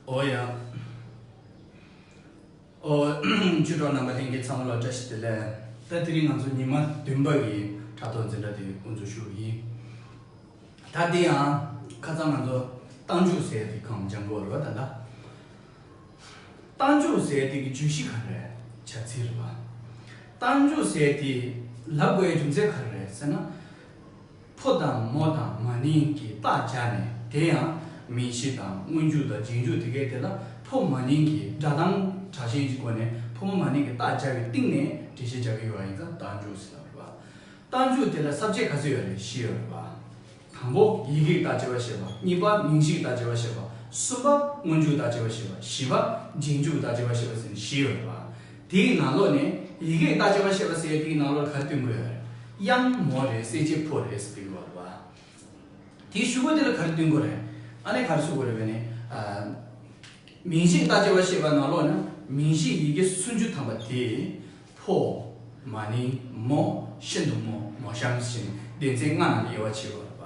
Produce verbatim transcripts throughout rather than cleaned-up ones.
ཨོ་ཡ། ཨོ། ཆོས་གྲོགས་རྣམ་པ་ལྷན་རྒྱས་ཚང་མ་ལ་བཀྲ་ཤིས་བདེ་ལེགས། ད་དེ་རིང་ང་ཚོ་ཉི་མ་བདུན་པ་གི་ཕྲག་ཐོག་འཛིན་གྲྭ་དེ་དབུ་འཛུགས་ཞུ་གི་ཡིན། ད་དེ་ཡང་ཁ་སང་ང་ཚོ་རྟགས་འཇུག་ཟེར་དེ་གང་སྦྱང་དགོས་རེད་པ། ད་ལྟ་རྟགས་འཇུག་ཟེར་དེ་གི་བརྗོད་གཞི་ག་རེ་རེད། བྱ་ཚིག་རེད་པ། རྟགས་འཇུག་ཟེར་དེ་ལབ་དགོས་རྒྱུ་མཚན་ག་རེ་རེད་ཟེར་ན། ཕོ་དང་མོ་དང་མ་ནིང་གི་རྟགས་སྦྱར་ནས། དེ་ཡང་མིང་གཞི་དང་སྔོན་འཇུག་དང་རྗེས་འཇུག་དེ་གའི་དེ་ལ་ཕོ་མ་ནིང་གི་སྒྲ་གདངས་དྲག་ཞན་གྱི་སྒོ་ནས་ཕོ་མོ་མ་ནིང་གི་རྟགས་སྦྱར་བའི་སྟེང་ནས་འགྲེལ་བཤད་རྒྱག་གི་ཡོད་པ་ཡིན་ཙང་རྟགས་འཇུག་ཟེར་ལབ་རེད་པ། རྟགས་འཇུག་དེ་ལ་ས་བཅད་ག་ཚོད་ཡོད་རེད། བཞི་ཡོད་རེད་པ། དང་པོ་ཡི་གེའི་རྟགས་སྦྱར་བ་བཤད་པ། གཉིས་པ་མིང་གཞིའི་རྟགས་སྦྱར་བ་བཤད་པ། གསུམ་པ་སྔོན་འཇུག་རྟགས་སྦྱར་བ་བཤད་པ། བཞི་པ་རྗེས་འཇུག་རྟགས་སྦྱར་བ་བཤད་པ་ཟེར་ནས་བཞི་ཡོད་རེད་པ། དེའི་ནང་ལོགས་ནས་ཡི་གེའི་རྟགས་སྦྱར་བ་བཤད་པ་ཟེར་ཡ་དེའི་ནང་ལོགས་ལ་ག་རེ་སྟོན་དགོས་ཡོད་རེད། དབྱངས་མོ་རེད། གསལ་བྱེད་ཕོ་རེད་ཟེར་སྟོན་དགོས་རེད་པ། དེའི་གཞུག་གུ་དེ་ལ་ག་རེ་སྟོན་དགོས་རེད། ཨ་ནི་ག་རེ་ཟེར་དགོས་རེད་པས་ནི། ཨ། མིང་གཞིའི་རྟགས་སྦྱར་བ་བཤད་པ་ནང་ལོགས་ན་མིང་གཞིའི་ཡི་གེ་སུམ་ཅུ་ཐམ་པ་དེ། ཕོ། མ་ནིང་། མོ། ཤིན་ཏུ་མོ། མོ་གཤམ་ཟེར་ནས་སྡེ་ཚན་ལྔ་ནང་ལ་དབྱེ་བ་ཕྱེ་དགོས་རེད་པ།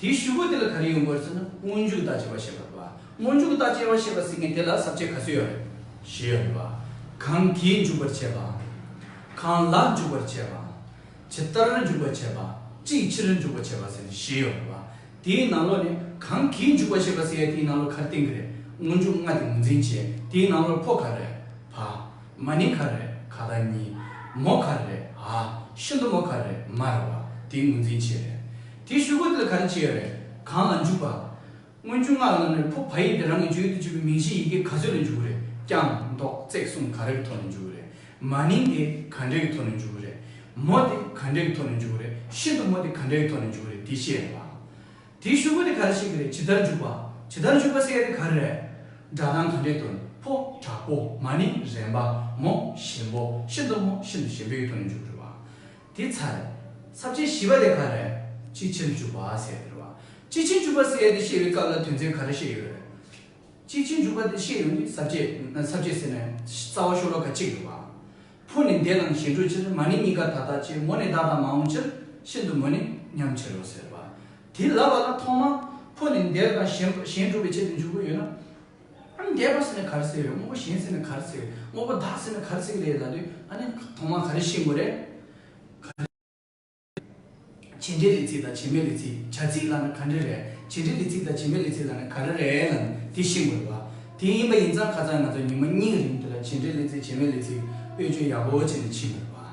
དེའི་གཞུག་གུ་དེ་ལ་ག་རེ་ཡོང་དགོས་རེད་ཟེར་ན་སྔོན་འཇུག་རྟགས་སྦྱར་བ་བཤད་པ་རེད་པ། སྔོན་འཇུག་རྟགས་སྦྱར་བ་བཤད་པ་ཟེར་མཁན་དེ་ལ་ས་བཅད་ག་ཚོད་ཡོད་རེད། བཞི་ཡོད་རེད་པ། གང་གིས་འཇུག་པར་བྱེད་པ། གང་ལ་འཇུག་པར་བྱེད་པ། ཇི་ལྟར་འཇུག་པར་བྱེད་པ། ཅིའི་ཕྱིར་འཇུག་པར་བྱེད་པ་ཟེར་ནས་བཞི་ཡོད་རེད་པ། དེའི་ནང་ལོགས་ནས་གང་གིས་འཇུག་པར་བྱེད་པ་ཟེར་ཡ་དེའི་ནང་ལོགས་ག་རེ་བསྟན་གྱི་རེད། སྔོན་འཇུག་ལྔ་དེ་ངོས་འཛིན་བྱས། དེའི་ནང་ལོགས་ཕོ་ག་རེ་རེད། བ། མ་ནིང་ག་རེ་རེད། ག་དང་གཉིས། མོ་ག་རེ་རེད། འ། ཤིན་ཏུ་མོ་ག་རེ་རེད། མ་རེད་པ། དེ་ངོས་འཛིན་བྱས་རེད། དེའི་གཞུག་གུ་དེ་ལ་ག་རེ་བྱས་ཡོད་རེད། གང་ལ་འཇུག་པ། སྔོན་འཇུག་ལྔ་ནང་ནས་ཕོ་བ་ཡིག་དེ་རང་གི་བརྗོད་དུ་བཅུག་པའི་མིང་གཞིའི་ཡི་གེ་ག་ཚོད་ལ་འཇུག་གི་རེད། རྐྱང་འདོགས་བརྩེགས་གསུམ་ག་རེ་གི་ཐོག་ནས་འཇུག་གི་རེད། མ་ནིང་དེ་ག་འདྲ་གི་ཐོག་ནས་འཇུག་གི་རེད། མོ་དེ་ག་འདྲ་གི་ཐོག་ནས་འཇུག་གི་རེད། ཤིན་ཏུ་མོ་དེ་ག་འདྲ་གི་ཐོག་ནས་འཇུག་གི་རེད། དེ་བཤད་རེད་པ། དེའི་གཞུག་གུ་དེ་ག་རེ་བཤད་ཀྱི་རེད། ཇི་ལྟར་འཇུག་པ། ཇི་ལྟར་འཇུག་པ་ཟེར་ཡ་དེ་ག་རེ་རེད། སྒྲ་གདངས་ག་འདྲའི་ཐོག་ནས། ཕོ་དྲག་པོ། མ་ནིང་རན་པ། མོ་ཞན་པོ། ཤིན་ཏུ་མོ་ཤིན་ཏུ་ཞན་པའི་ཐོག་ནས་འཇུག་གི་རེད་པ། དེ་ཚར་རེད། ས་བཅད་བཞི་པ་དེ་ག་རེད། ཅིའི་ཕྱིར་འཇུག་པ་ཟེར་ཡ་དེ་རེད་པ། ཅིའི་ཕྱིར་འཇུག་པ་ཟེར་ཡ་དེ་བཤད་པའི་སྐབས་ལ་དོན་ཚན་ག་རེ་བཤད་ཡོད་རེད། ཅིའི་ཕྱིར་འཇུག་པ་དེ་བཤད་ཡོང་དུས་ས་བཅད། ས་བཅད་ཟེར་ནས་རྩ་བ་ཤོ་ལོ་ཀ་གཅིག་རེད་པ། ཕོ་ནི་འདས་དང་གཞན་འགྲོ་ཕྱིར། མ་ནིང་གཉིས་ཀ་ད་ལྟ་ཕྱིར། མོ་ནི་བདག་དང་མ་འོངས་ཕྱིར། ཤིན་ཏུ་མོ་ནི་མཉམ་ཕྱིར་རོ་ཟེར་བ། དེ་ལབ་པ་ལ་ཐོག་མ་ཕོ་ནི་འདས་དང་གཞན་གཞན་འགྲོ་བའི་ཆེད་དུ་འཇུག་གི་ཡོད་ན། ཨ་ནི་འདས་པ་ཟེར་ན་ག་རེ་ཟེར་ཡོད། དངོས་པོ་གཞན་ཟེར་ན་ག་རེ་ཟེར་ཡོད། དངོས་པོ་བདག་ཟེར་ན་ག་རེ་ཟེར་གི་རེད་ལབ་དུས། ཨ་ནི་ཐོག་མ་ག་རེ་ཤེས་དགོས་རེད། བྱེད་འབྲེལ་ལས་ཚིག་དང་བྱེད་མེད་ལས་ཚིག། བྱ་ཚིག་ལབ་ན་ག་འདྲ་རེད། བྱེད་འབྲེལ་ལས་ཚིག་དང་བྱེད་མེད་ལས་ཚིག་ལབ་ན་ག་རེ་རེད་ལབ་ན་དེ་ཤེས་དགོས་རེད་པ། དེ་ཡིན་པ་ཡིན་ཙང་ཁ་སང་ང་ཚོ་ཉི་མ་གཉིས་ཀྱི་རིང་དེ་ལ་བྱེད་འབྲེལ་ལས་ཚིག་བྱེད་མེད་ལས་ཚིག་བེད་སྤྱོད་ཡག་པོ་བྱས་ནས་བྱེད་དགོས་རེད་པ།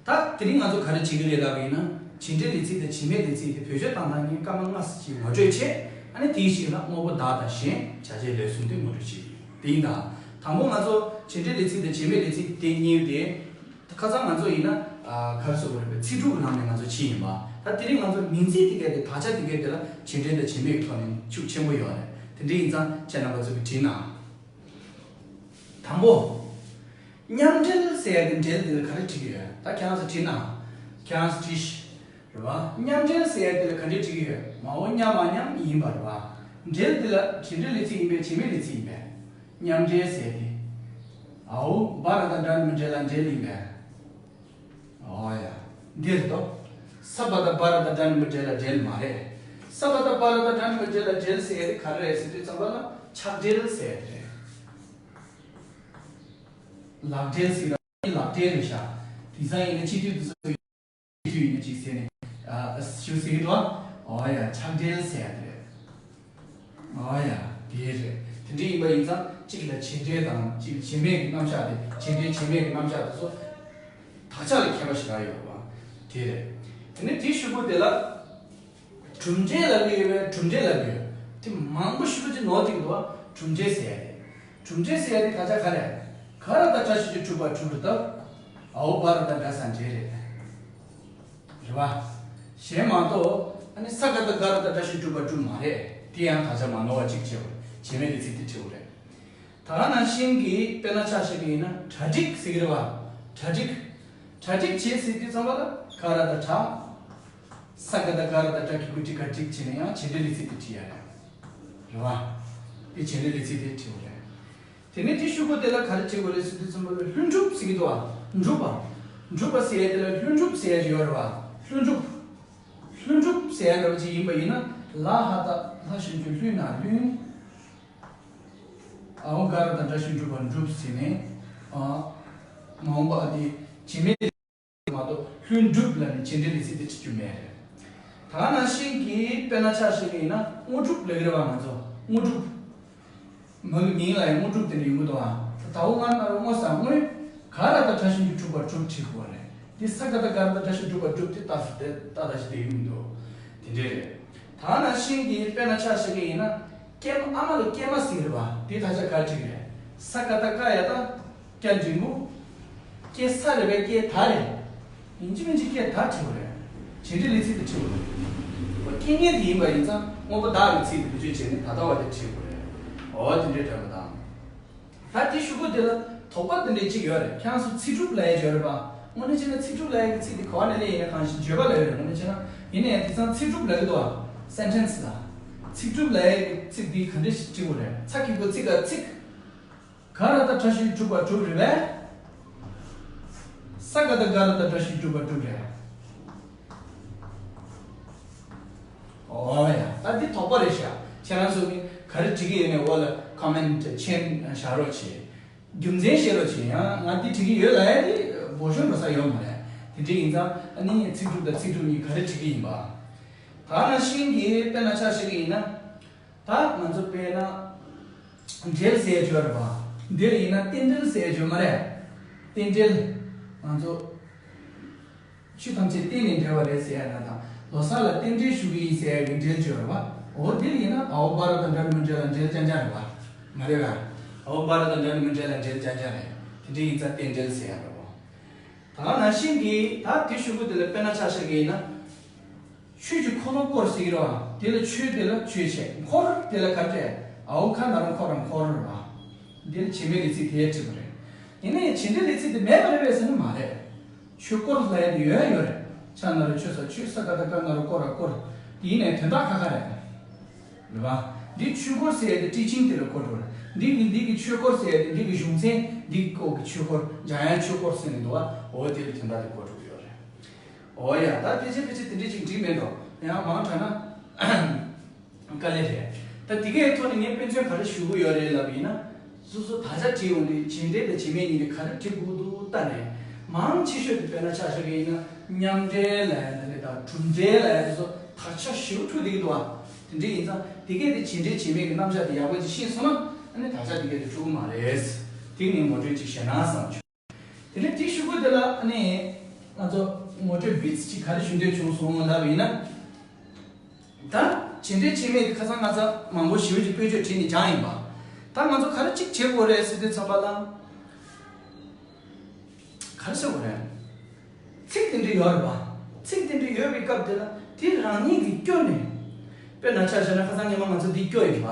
ད་དེ་རིང་ང་ཚོ་ག་རེ་བྱེད་ཀྱི་རེད་ལབ་པ་ཡིན་ན། བྱེད་འབྲེལ་ལས་ཚིག་དང་བྱེད་མེད་ལས་ཚིག་དེ་བེད་སྤྱོད་བཏང་སྟངས་ཀྱི་སྐར་མ་ལྔ་ཙམ་ཅིག་ངོ་སྤྲོད་བྱས། ཨ་ནི་དེའི་གཞུག་ལ་དངོས་པོ་བདག་དང་གཞན། བྱ་བྱེད་ལས་གསུམ་དེ་ངོ་སྤྲོད་བྱེད་ཀྱི་ཡོད། དེ་ཡིན་ད། དང་པོ་ང་ཚོ་བྱེད་འབྲེལ་ལས་ཚིག་དང་བྱེད་མེད་ལས་ཚིག་དེ་གཉིས་དེ། ཁ་སང་ང་ཚོ་ཡིན་ན། ཨ། ག་རེ་ཟེར་དགོས་རེད་པས། ཚིག་གྲུབ་ཀྱི་ལམ་ནས་ང་ཚོ་ཕྱིན་ཡིན་པ། ད་དེ་རིང་ང་ཚོ་མིང་ཚིག་དེ་གའི་དེ། དག་ཆ་དེ་གའི་དེ་ལ་བྱེད་འབྲེལ་དང་བྱེད་མེད་ཀྱི་ཐོག་ནས་ཤུགས་ཆེན་པོ་ཡོད་རེད། དེ་འདྲ་ཡིན་ཙང་ཁྱེད་རྣམ་པ་ཚོ་གིས་བྲིས་གནང་། དང་པོ། མཉམ་འབྲེལ་ཟེར་ཡ་དེ་འབྲེལ་དེ་ལ་ག་རེ་བྲིས་ཀྱི་ཡོད། ད་ཁྱེད་རང་ཚོ་བྲིས་གནང་། ཁྱེད་རང་ཚོ་བྲིས་ཤིག་རེད་པ། མཉམ་འབྲེལ་ཟེར་ཡ་དེ་ལ་ག་འདྲས་བྲིས་ཀྱི་ཡོད། མ་འོ་མཉམ་མ་མཉམ་ཡིན་པ་རེད་པ། འབྲེལ་དེ་ལ་བྱེད་འབྲེལ་ལས་ཚིག་ཡིན་པས་བྱེད་མེད་ལས་ཚིག་ཡིན་པས། མཉམ་འབྲེལ་ཟེར་ཏེ། ཨའོ། བ་ར་བཏགས་སྦྲ་ནི་མ་འབྲེལ་ལ་འབྲེལ་ཡིན་པས། ཨོ་ཡ། འདིར་དོ། ས་བ་བཏགས་སྦ་ར་བཏགས་སྦྲ་ནི་མ་འབྲེལ་ལ་འབྲེལ་མ་རེད། ས་བ་བཏགས་སྦ་ར་བཏགས་སྦྲ་ནི་མ་འབྲེལ་ལ་འབྲེལ་ཟེར་ཡ་དེ་ག་རེ་རེད་ཟེར་དུས་ཙམ་པ་ལ་ཆགས་འབྲེལ་ཟེར་ཡ་དེ་རེད། ལག་འབྲེལ་ཟེར་ར་ལག་འབྲེལ་རེད་ཤག་དེང་སང་ཡིན་ན་སྤྱི་འཐུས་དེ་ཚོ། དུས་ཡིན་ན་ཅིག་ཟེར་ནས། ཨ། ཞུ་ཟེར་གྱི་འདུག་ཨོ་ཡ། ཆགས་འབྲེལ་ཟེར་ཡ་དེ་རེད། ཨོ་ཡ། དེ་རེད། དེ་འདྲ་ཡིན་པ་ཡིན་ཙང་གཅིག་ལ་བྱེད་འབྲེལ་དང་གཅིག་ལ་བྱེད་མེད་ཀྱི་རྣམ་གཞག་དེ། བྱེད་འབྲེལ་བྱེད་མེད་ཀྱི་རྣམ་གཞག་དེ་ཚོ་དག་ཆ་ལ་ཁྱད་པར་ཞེ་དྲག་ཡོད་པ་དེ་རེད། དེ་ནས་དེའི་གཞུག་གུ་དེ་ལ་གྲུབ་འབྲས་ལབ་ཀྱི་ཡོད་པས་གྲུབ་འབྲས་ལབ་ཀྱི་ཡོད། དེ་མང་པོ་ཞེ་པོ་ཅིག་ནོར་བསྡད་ཀྱི་འདུག་གྲུབ་འབྲས་ཟེར་ཡ་དེ། གྲུབ་འབྲས་ཟེར་ཡ་དེ་དག་ཆ་ག་རེ། ག་ར་བཏགས་སྦྲ་ཞབས་ཀྱུ་གྲུབ་པ་གྲུབ་རུ་སྟབས། ཨའོ་བ་ར་བཏགས་སྦྲ་ས་འབྲེལ་རེད། རེད་པ། གཞན་མ་གཏོགས་ཨ་ནི་ས་ག་བཏགས་སྒ་ར་བཏགས་སྒྲ་ཞབས་ཀྱུ་གྲུབ་པ་གྲུབ་མ་རེད། དེ་ཡང་དག་ཆ་མ་ནོར་བ་ཅིག་བྱེད་དགོས་རེད། བྱེད་མེད་ལས་ཚིག་དེ་བྲིས་དགོས་རེད། ད་ག་ནང་བཞིན་གྱི་དཔེར་ན་ཆ་བཞག་གི་ཡིན་ན་གྲ་སྒྲིག་ཟེར་གྱི་རེད་པ། གྲ་སྒྲིག་གྲ་སྒྲིག་བྱེད་ཟེར་དུས་ཙམ་པ་ལ་ག་ར་བཏགས་གྲ། ས་ག་བཏགས་སྒ་ར་བཏགས་སྒྲ་གི་གུ་སྒྲིག་ག་སྒྲིག་བྱས་ན་ཡང་བྱེད་འབྲེལ་ལས་ཚིག་དེ་བྲིས་ཡ་རེད། རེད་པ། དེ་བྱེད་འབྲེལ་ལས་ཚིག་དེ་བྲིས་དགོས་རེད། དེ་ནས་དེའི་གཞུག་གུ་དེ་ལ་ག་རེ་བྱེད་དགོས་རེད་ཟེར་དུས་ཙམ་པ་ལ་ལྷུན་གྲུབ་ཟེར་གྱི་འདུག་པ། གྲུབ་པ། གྲུབ་པ་ཟེར་ཡ་དེ་ལ་ལྷུན་གྲུབ་ཟེར་ཡ་ཡོད་རེད་པ། ལྷུན་གྲུབ། ལྷུན་གྲུབ་ཟེར་ཡ་འདྲ་བོ་ཅིག་ཡིན་པ་ཡིན་ན་ལ་ཧ་བཏགས་ ད་ལྟ་བྱེད་འགྱུར་ལྷུན་ན་ལྷུན། ཨའོ་ག་ར་དང་སྒྲ་བཞིན་སྒྲུབ་པར་འགྲུབ་ཟེར་ནས། ཨ། མ་འོངས་པ་དེ་བྱེད་མེད་མ་གཏོགས་ལྷུན་གྲུབ་ལབ་ནས་བྱེད་འབྲེལ་ལས་ཚིག་དེ་བྲི་རྒྱུ་མེད་རེད། ད་ནང་བཞིན་གྱི་དཔེར་ན་ཆ་བཞག་གི་ཡིན་ན་དངོས་གྲུབ་ལབ་ཀྱི་རེད་བ། ང་ཚོ་དངོས་གྲུབ། མ་གི་མིང་ལ་ཡང་དངོས་གྲུབ་དེ་འདྲ་ཡོང་གི་འདུག་ཨ། ད་ད་འོ་ང་ན་རོ་དངོས་སམ་དངོས། ག་ར་དང་སྒྲ་བཞིན་གྱི་སྒྲུབ་པར་གྲུབ་བྲིས་དགོས་རེད། འདི་ས་ག་བཏགས་སྒ་ར་དང་སྒྲ་བཞིན་སྒྲུབ་པར་གྲུབ་དེ་ཏག་ཏག་ཏག་ཏག་ཞིག་དེ་ཡོང་གི་འདུག་དེ་འདྲས་རེད། ད་ནང་བཞིན་གྱི་དཔེར་ན་ཆ་བཞག་གི་ཡིན་ན། ཀྱེ་མ། ཨ་མ་ལ་ཀྱེ་མ་ཟེར་བ་དེ་ད་ཆ་ག་བྲིས་རེད། ས་ག་བཏགས་སྐ་ཡ་བཏགས་སྐྱ་འགྲེང་བུ། ཀྱེ་ས་རེད་པས་ཀྱེ་ད་རེད། ཡིན་གཅིག་མིན་གཅིག་ཀྱེ་ད་བྲིས་པ་རེད། བྱེད་འབྲེལ་ལས་ཚིག་དེ་བྲིས་པ་རེད། འོ་ཀྱེ་ངེས་དེ་ཡིན་པ་ཡིན་ཙང་དངོས་པོ་བདག་གི་ཚིག་དེ་བེད་སྤྱོད་བྱས་ནས་ད་ལྟ་བ་དེ་བྲིས་པ་རེད། འོ་དེ་འདྲའི་འདྲ་པོ་དང་། ད་དེ་གཞུག་གུ་དེ་ལ་དོགས་པ་དེ་འདྲའི་གཅིག་ཡོད་རེད། ཁྱེད་རང་ཚོ་ཚིག་གྲུབ་ལབ་ཡས་ཡོད་རེད་པ། དངོས་གནས་བྱས་ན་ཚིག་གྲུབ་ལབ་ཡས་ཀྱི་ཚིག་དེ་ག་བ་ནས་སླེབས་ཡིན་ན། གང་ཞིག་བརྗོད་པ་ལབ་ཡོད་རེད། དངོས་གནས་བྱས་ན་ཡིན་ནའི་དེང་སང་ཚིག་གྲུབ་ལབ་ཀྱི་འདུག་ཨ། སེན་ཊེན་སི་ལ། ཚིག་གྲུབ་ལབ་ཡས་ཀྱི་ཚིག་དེ་ག་འདྲ་ཞིག་བྲིས་དགོས་རེད། ཚ་གི་གུ་ཚི་ག་ཚིག་ག་ར་བཏགས་སྒྲ་བཞིན་སྒྲུབ་པར་གྲུབ་རེད་པས། ས་ག་བཏགས་སྒ་ར་བཏགས་སྒྲ་བཞིན་སྒྲུབ་པར་གྲུབ་རེད། ཨོ་ཡ། ད་འདི་དོགས་པ་རེད་ཤག་ཁྱེད་རང་ཚོ་གིས་ག་རེ་བྲིས་ཀྱི་ཡོད་མེད་འོག་ལ་ཀོ་མེན་ཊི་མཆན་བཞག་རོགས་བྱེད། རྒྱུ་མཚན་བཤད་རོགས་བྱེད། ཡང་ང་འདི་བྲིས་ཀྱི་ཡོད་ལབ་ཡ་དེ་འབོར་ཤོར་འགྲོ་ས་ཡོད་མ་རེད། དེ་འདྲ་ཡིན་ཙང་ཨ་ནི་ཚིག་གྲུབ་དང་ཚིག་གྲུབ་གཉིས་ག་རེ་བྲིས་ཀྱི་ཡིན་པ། ད་ནང་བཞིན་གྱི་དཔེར་ན་ཆ་བཞག་གི་ཡིན་ན། ད་ང་ཚོ་དཔེར་ན་འབྲེལ་ཟེར་ཡ་ཅིག་ཡོད་རེད་པ། འདིར་ཡིན་ན་རྟེན་འབྲེལ་ཟེར་ཡ་ཅིག་ཡོད་མ་རེད། རྟེན་འབྲེལ། ང་ཚོ་ཆོས་ཐམས་ཅད་རྟེན་ནས་འབྲེལ་བ་རེད་ཟེར་ཡ་ན་དང་། ལོ་གསར་ལ་རྟེན་འབྲེལ་ཞུ་གི་ཡིན་ཟེར་ཡ་གི་འབྲེལ་ཅིག་ཡོད་རེད་པ། འོ་འདིར་ཡིན་ན་ཨའོ་བྷ་ར་དང་འདྲ་ནི་མི་འབྲེལ་ལ་འབྲེལ་རྐྱང་རྐྱང་རེད་པ། མ་རེད་པ། ཨའོ་བྷ་ར་དང་འདྲ་ནི་མི་འབྲེལ་ལ་འབྲེལ་རྐྱང་རྐྱང་རེད། དེ་འདྲ་ཡིན་ཙང་རྟེན་འབྲེལ་ཟེར་ཡ་རེད་པ། ད་ནང་བཞིན་གྱི་ད་དེ་གཞུག་གུ་དེ་ལ་དཔེར་ན་ཆ་བཞག་གི་ཡིན་ན། ཆོས་ཀྱི་འཁོར་ལོ་བསྐོར་ཟེར་གྱི་རེད་པ། དེ་ལ་ཆོས་དེ་ལ་ཆོས་བྱས། འཁོར་དེ་ལ་ག་རེ་རེད། ཨའོ་ཁ་ན་རོ་ཁོ་ར་འཁོར་རེད་པ། དེ་ལ་བྱེད་མེད་ལས་ཚིག་དེ་བྲིས་པ་རེད། ཡིན་ན་ཡང་བྱེད་འབྲེལ་ལས་ཚིག་དེ་མེད་པ་རེད་པས་ཟེར་ན་མ་རེད། ཆོས་སྐོར་ལབ་ཡ་དེ་ཡོད་ཡོད་རེད། ཆ་ན་རོ་ཆོས་ས་ཆོས། ས་ག་བཏགས་སྐ་ན་རོ་སྐོ་ར་སྐོར། དེ་ཡིན་ནའི་དོན་དག་ཁ་ཁ་རེད། རེད་པ། འདི་ཆོས་སྐོར་ཟེར་ཡ་དེ་ཊི་ཅིང་དེ་ལ་གོ་འགྲོ་རེད། འདི་གི་འདི་གི་ཆོས་སྐོར་ཟེར་ཡ་དེ་འདི་གི་གཞུང་ཚན་འདི་གི་སྐོར་གྱི་ཆོས་སྐོར། འཇམ་དབྱངས་ཆོས་སྐོར་ཟེར་ནས་འདུག་པ། འོ་དེ་ལ་དོན་དག་དེ་གོ་འགྲོ་གི་ཡོད་རེད། འོ་ཡ། ད་ཕལ་ཆེར་ཕལ་ཆེར་དེ་འདྲས་ཅིག་འགྲིག་མེད་འགྲོ། ཡང་མང་དྲགས་ན་དཀའ་ལས་རེད། ད་དེ་གའི་ཐོག་ནས་ངས་དཔེ་མཚོན་ག་རེ་ཞུ་གི་ཡོད་རེད་ལབ་ཡིན་ན། སོ་སོ་ད་ཆ་བྲིས་ཡོང་དུས་བྱེད་འབྲེལ་དང་བྱེད་མེད་གཉིས་ནས་ག་རེ་བྲིས་དགོས་འདུག་ལྟ་ནས། མང་ཆེ་ཤོས་དེ་དཔེར་ན་ཆ་བཞག་གི་ཡིན་ན་མཉམ་འབྲེལ་ལབ་ཡ་དེ་འདྲ་དང་གྲུབ་འབྲེལ་ལབ་ཡ་དེ་ཚོ་དག་ཆ་ཞེ་པོ་འཁྲུག་བསྡད་ཀྱི་འདུག་པ། དེ་འདྲ་ཡིན་ཙང་དེ་གས་དེ་བྱེད་འབྲེལ་བྱེད་མེད་ཀྱི་རྣམ་གཞག་དེ་ཡག་པོ་ཅིག་ཤེས་སོང་ན་ཨ་ནི་ད་ཆ་དེ་གས་དེ་འཁྲུག་གི་མ་རེད། དེ་ངས་ངོ་སྤྲོད་ཅིག་བྱས་ན་བསམ་བྱུང་། དེ་ནས་དེའི་གཞུག་གུ་དེ་ལ་ཨ་ནི་ང་ཚོ་ངོ་སྤྲོད་བིཊ་སི་ཅིག་ག་རེ་ཞུ་འདོད་བྱུང་སོང་ལབ་ཡིན་ན། ད་བྱེད་འབྲེལ་བྱེད་མེད་དེ་ཁ་སང་ང་ཚོ་མང་པོ་ཞེ་པོ་ཅིག་དཔེ་བརྗོད་བྲིས་ནས་སྦྱངས་ཡིན་པ། ད་ང་ཚོ་ག་རེ་གཅིག་བྱེད་དགོས་རེད་ཟེར་དུས་ཙམ་པ་ལ། ག་རེ་ཟེར་དགོས་རེད། ཚིག་དེ་འདྲ་ཡོད་རེད་པ། ཚིག་དེ་འདྲ་ཡོད་པའི་སྐབས་དེ་ལ་དེ་རང་ཉིད་ཀྱིས་སྐྱོར་ནས། དཔེར་ན་ཆ་བཞག་ན་ཁ་སང་ཉི་མ་ང་ཚོ་འདི་སྐྱོར་ཡིན་པ།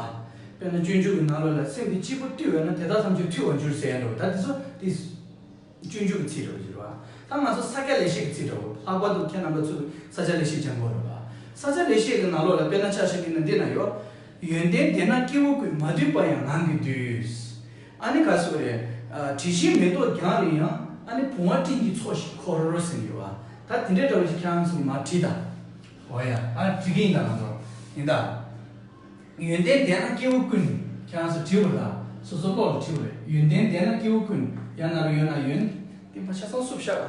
དཔེར་ན་སྤྱོད་འཇུག་གི་ནང་ལོགས་ལ་སེམས་ཀྱི་སྐྱེས་བུ་བཏུལ་བས་ན་དེ་དག་ཐམས་ཅད་ཐུལ་བར་འགྱུར་ཟེར་ཡ་འདྲ་བོ། ད་དེ་ཚོ་དེ་སྤྱོད་འཇུག་གི་ཚིག་འདྲ་བོ་ཅིག་རེད་པ། ད་ང་ཚོ་ས་སྐྱ་ལེགས་བཤད་ཀྱི་ཚིག་འདྲ་བོ། ལྷག་པར་དུ་ཁྱེད་རྣམ་པ་ཚོས་ས་སྐྱ་ལེགས་བཤད་སྦྱང་དགོས་རེད་པ། ས་སྐྱ་ལེགས་བཤད་ཀྱི་ནང་ལོགས་ལ་དཔེར་ན་ཆ་བཞག་གི་ན་འདི་ན་ཡོད། ཡོན་ཏན་ལྡན་ན་སྐྱེ་བོ་ཀུན། མ་འདུས་པ་ཡང་ངང་གིས་འདུས། ཨ་ནི་ག་རེ་ཟེར་དགོས་རེད། ཨ། དྲི་ཞིམ་མེ་ཏོག་རྒྱང་རིང་ཡང་། ཨ་ནི་བུང་བ་སྤྲིན་གྱི་ཚོགས་བཞིན་འཁོར་ཟེར་གྱི་ཡོད་པ། ད་དེ་འདྲའི་འདྲ་བོ་ཞིག་ཁྱེད་རང་ཚོས་མར་བྲིས་དང་། འོ་ཡ། ཨ། བྲིས་ཀྱི་ཡིན་ད་ང་ཚོ། ཡིན་ད། ཡོན་ཏན་ལྡན་ན་སྐྱེ་བོ་ཀུན། ཁྱེད་རང་ཚོས་བྲིས་པ་ལ་སོ་སོ་ཀློག་ལ་བྲིས་པ་རེད། ཡོན་ཏན་ལྡན་ན་སྐྱེ་བོ་ཀུན། ཡང་ན་རོ་ཡོད་ན་ཡོན། དེ་མ་ཆ་ཚང་སུབ་ཤག་ག་